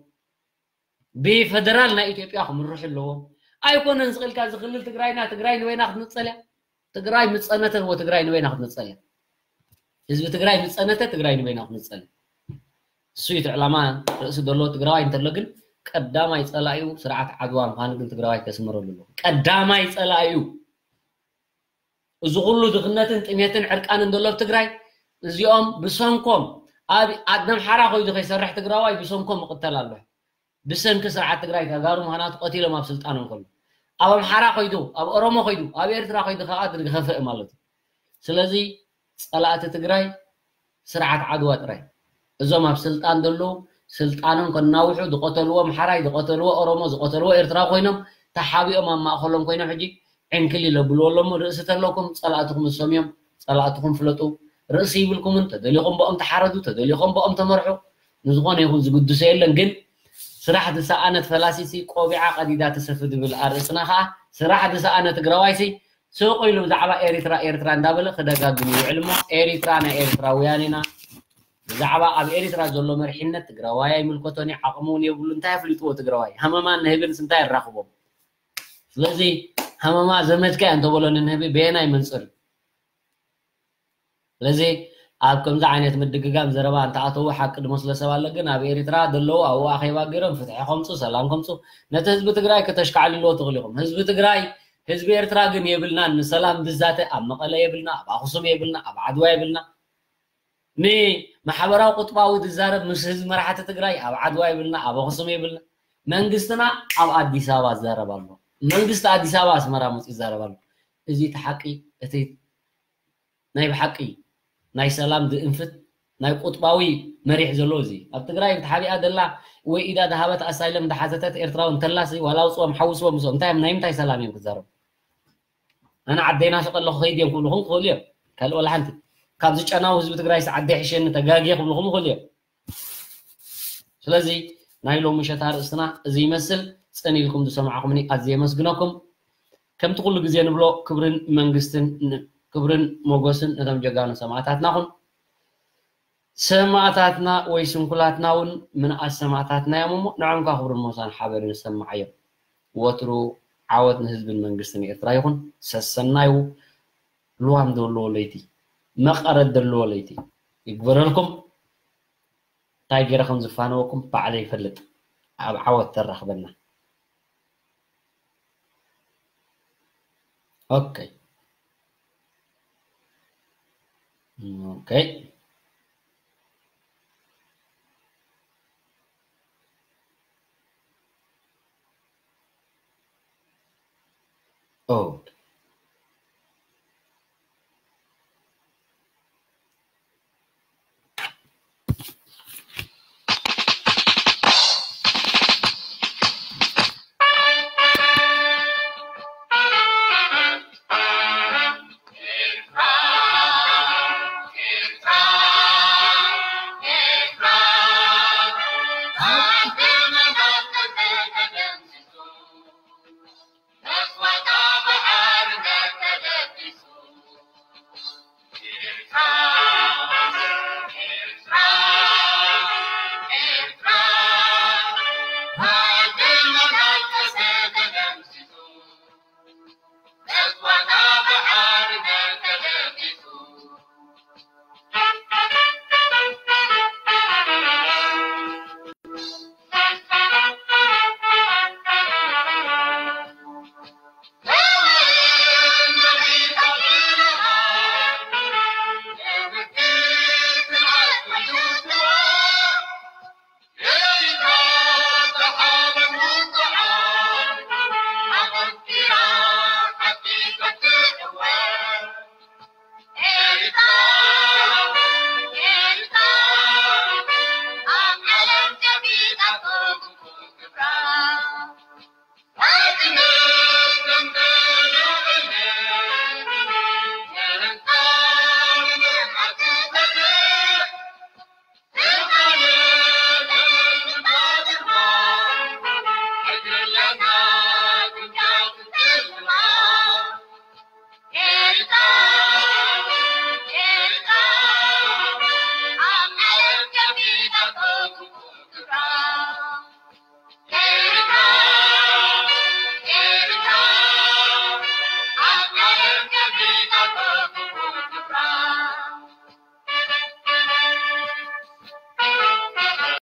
ብፌደራል ናይ ኢትዮጵያ ክምርሑ ኣለዎም። ኣይኮነን ዝኽእልካ እዚ ክልል ትግራይና ትግራይ ንበይና ክትንፀል እያ። ትግራይ ምፀነተ እዎ ትግራይ ንበይና ክትንፀል እያ። ህዝቢ ትግራይ ምፀነተ ትግራይ ንበይና ክትንፀል እያ። እሱ እዩ እቲ ዕላማ ርእሲ ዘለዎ ትግራዋይ እንተሎ ግን ቀዳማይ ፀላኢኡ ስርዓት ዓድዋ ምዃኑ ግን ትግራዋይ ከስምረሉ ኣለዎ። ቀዳማይ ፀላኢኡ እዚ ኩሉ ድኽነትን ጥሜትን ዕርቃንን ዘሎ ኣብ ትግራይ እዚኦም ብሰንኮም ኣብ ኣድነምሓራ ኮይዱ ከይሰርሕ ትግራዋይ ብሰንኮም ይቕተል ኣሎ። ብሰንኪ ስርዓት ትግራይ ተጋሩ ምኽንያቱ ቀቲሎም ኣብ ስልጣኖም ከሎ ኣብ ኣምሓራ ኮይዱ ኣብ ኦሮሞ ኮይዱ ኣብ ኤርትራ ኮይዱ ከዓ ዝኸፍእ ማለት እዩ። ስለዚ ፀላእቲ ትግራይ ስርዓት ዓድዋ ጥራይ እዞም ኣብ ስልጣን ዘለዉ ስልጣኖም ከናውሑ ዝቐተልዎ ኣምሓራይ ዝቐተልዎ ኦሮሞ ዝቐተልዎ ኤርትራ ኮይኖም ተሓቢኦም ኣብ ማእኸሎም ኮይኖም ሕጂ ዕንክሊል ኣብልዎ ኣሎ እሞ፣ ርእሲ ተለኩም ጸላእትኩም እሶም እዮም። ጸላእትኩም ፍለጡ። ርእሲ ይብልኩምን፣ ተደሊኹም ብኦም ተሓረዱ፣ ተደሊኹም ብኦም ተመርሑ። ንዝኾነ ይኹን ዝግድሶ የለን። ግን ስራሕ ዝሰኣነ ፈላሲሲ ቆቢዓ ቀዲዳ ትሰፊ ዝብል ኣርእስትና ከኣ፣ ስራሕ ዝሰኣነ ትግራዋይሲ ስቕ ኢሉ ብዛዕባ ኤሪትራ፣ ኤርትራ እንዳበለ ክደጋግም ይውዕል እሞ፣ ኤሪትራ ናይ ኤርትራውያን ኢና። ብዛዕባ ኣብ ኤሪትራ ዘሎ መሪሕነት ትግራዋይ ኣይምልከቶን እዩ፣ ዓቕሚ እውን የብሉ። እንታይ ኣፍሊጥዎ ትግራዋይ? ሃመማን ንህብንስ እንታይ የራኽቦም? ስለዚ ሃመማ ዘመድካ እያ እንተበሎ ንንህቢ በየናይ መንፅር እዩ? ስለዚ ኣብ ከምዚ ዓይነት ምድግጋም ዘረባ እንተኣተዉ ሓቂ ዝመስሎ ሰብ ኣሎ። ግን ኣብ ኤሪትራ ዘለዉ ኣብኡ ኣኼባ ገይሮም ፍትሒ ከምፁ፣ ሰላም ከምፁ፣ ነቲ ህዝቢ ትግራይ ከተሽካዕልልዎ ትኽእሉ ኢኹም። ህዝቢ ትግራይ፣ ህዝቢ ኤርትራ ግን የብልናን። ንሰላም ዝዛተ ኣብ መቐለ የብልና፣ ኣብ ኣኽሱም የብልና፣ ኣብ ዓድዋ የብልና። ንማሕበራዊ ቁጥባዊ ዝዛረብ ምስ ህዝቢ መራሕቲ ትግራይ ኣብ ዓድዋ የብልና፣ ኣብ ኣኽሱም የብልና። መንግስትና ኣብ ኣዲስ ኣበባ ዝዛረብ ኣሎ። መንግስቲ ኣዲስ ኣበባ ኣስመራ መፂኡ ይዛረብ ኣሎ። እዚ እቲ ሓቂ፣ እቲ ናይ ብሓቂ ናይ ሰላም ዝእንፍት ናይ ቁጥባዊ መሪሕ ዘሎ እዚ። ኣብ ትግራይ ተሓቢኣ ዘላ ወይ ኢዳ ዝሃበት ኣሳይለም ዝሓተተት ኤርትራዊ እንተላሲ ዋላ ኣውፅዎም ሓውስዎም ምስኦም እንታይ ናይ ምንታይ ሰላም እዮም ክዛረቡ? ኣነ ዓደይ ናፍቀ ኣለኹ ከይድ እዮም ክብልኹም ክኽእሉ እዮም። ካልእ ዋላ ሓንቲ ካብዚ ጨናዊ ህዝቢ ትግራይስ ዓደይ ሕሸኒ ተጋግየ ክብልኹም ይኽእሉ እዮም። ስለዚ ናይ ሎሚ ምሸት ኣርእስትና እዚ ይመስል። ጽን ኢልኩም ዝሰማዕኹምኒ ኣዝየ የመስግነኩም። ከምቲ ኩሉ ግዜ ንብሎ ክብርን መንግስትን ን-፣ ክብርን ሞገስን ነቶም ጀጋኑ ሰማእታትና ኹን። ሰማእታትና ወይ ስንኩላትና እውን ምንኣስ ሰማእታትና እዮም እሞ ንዖም ከኣ ክብርን ሞሳን ሓበርን ይሰማዓዮም። ወትሩ ዓወት ንህዝብን መንግስትን ኤርትራ ይኹን። ሰሰናዩ ልዋም ዘለዎ ለይቲ፣ መቐረት ዘለዎ ለይቲ ይግበረልኩም። እንታይ ገይረ ከም ዝፋነወኩም ባዕለይ ይፈልጥ። ኣብ ዓወት ተራኽበና። ኦኬ። ኦኬ። ኦኬ።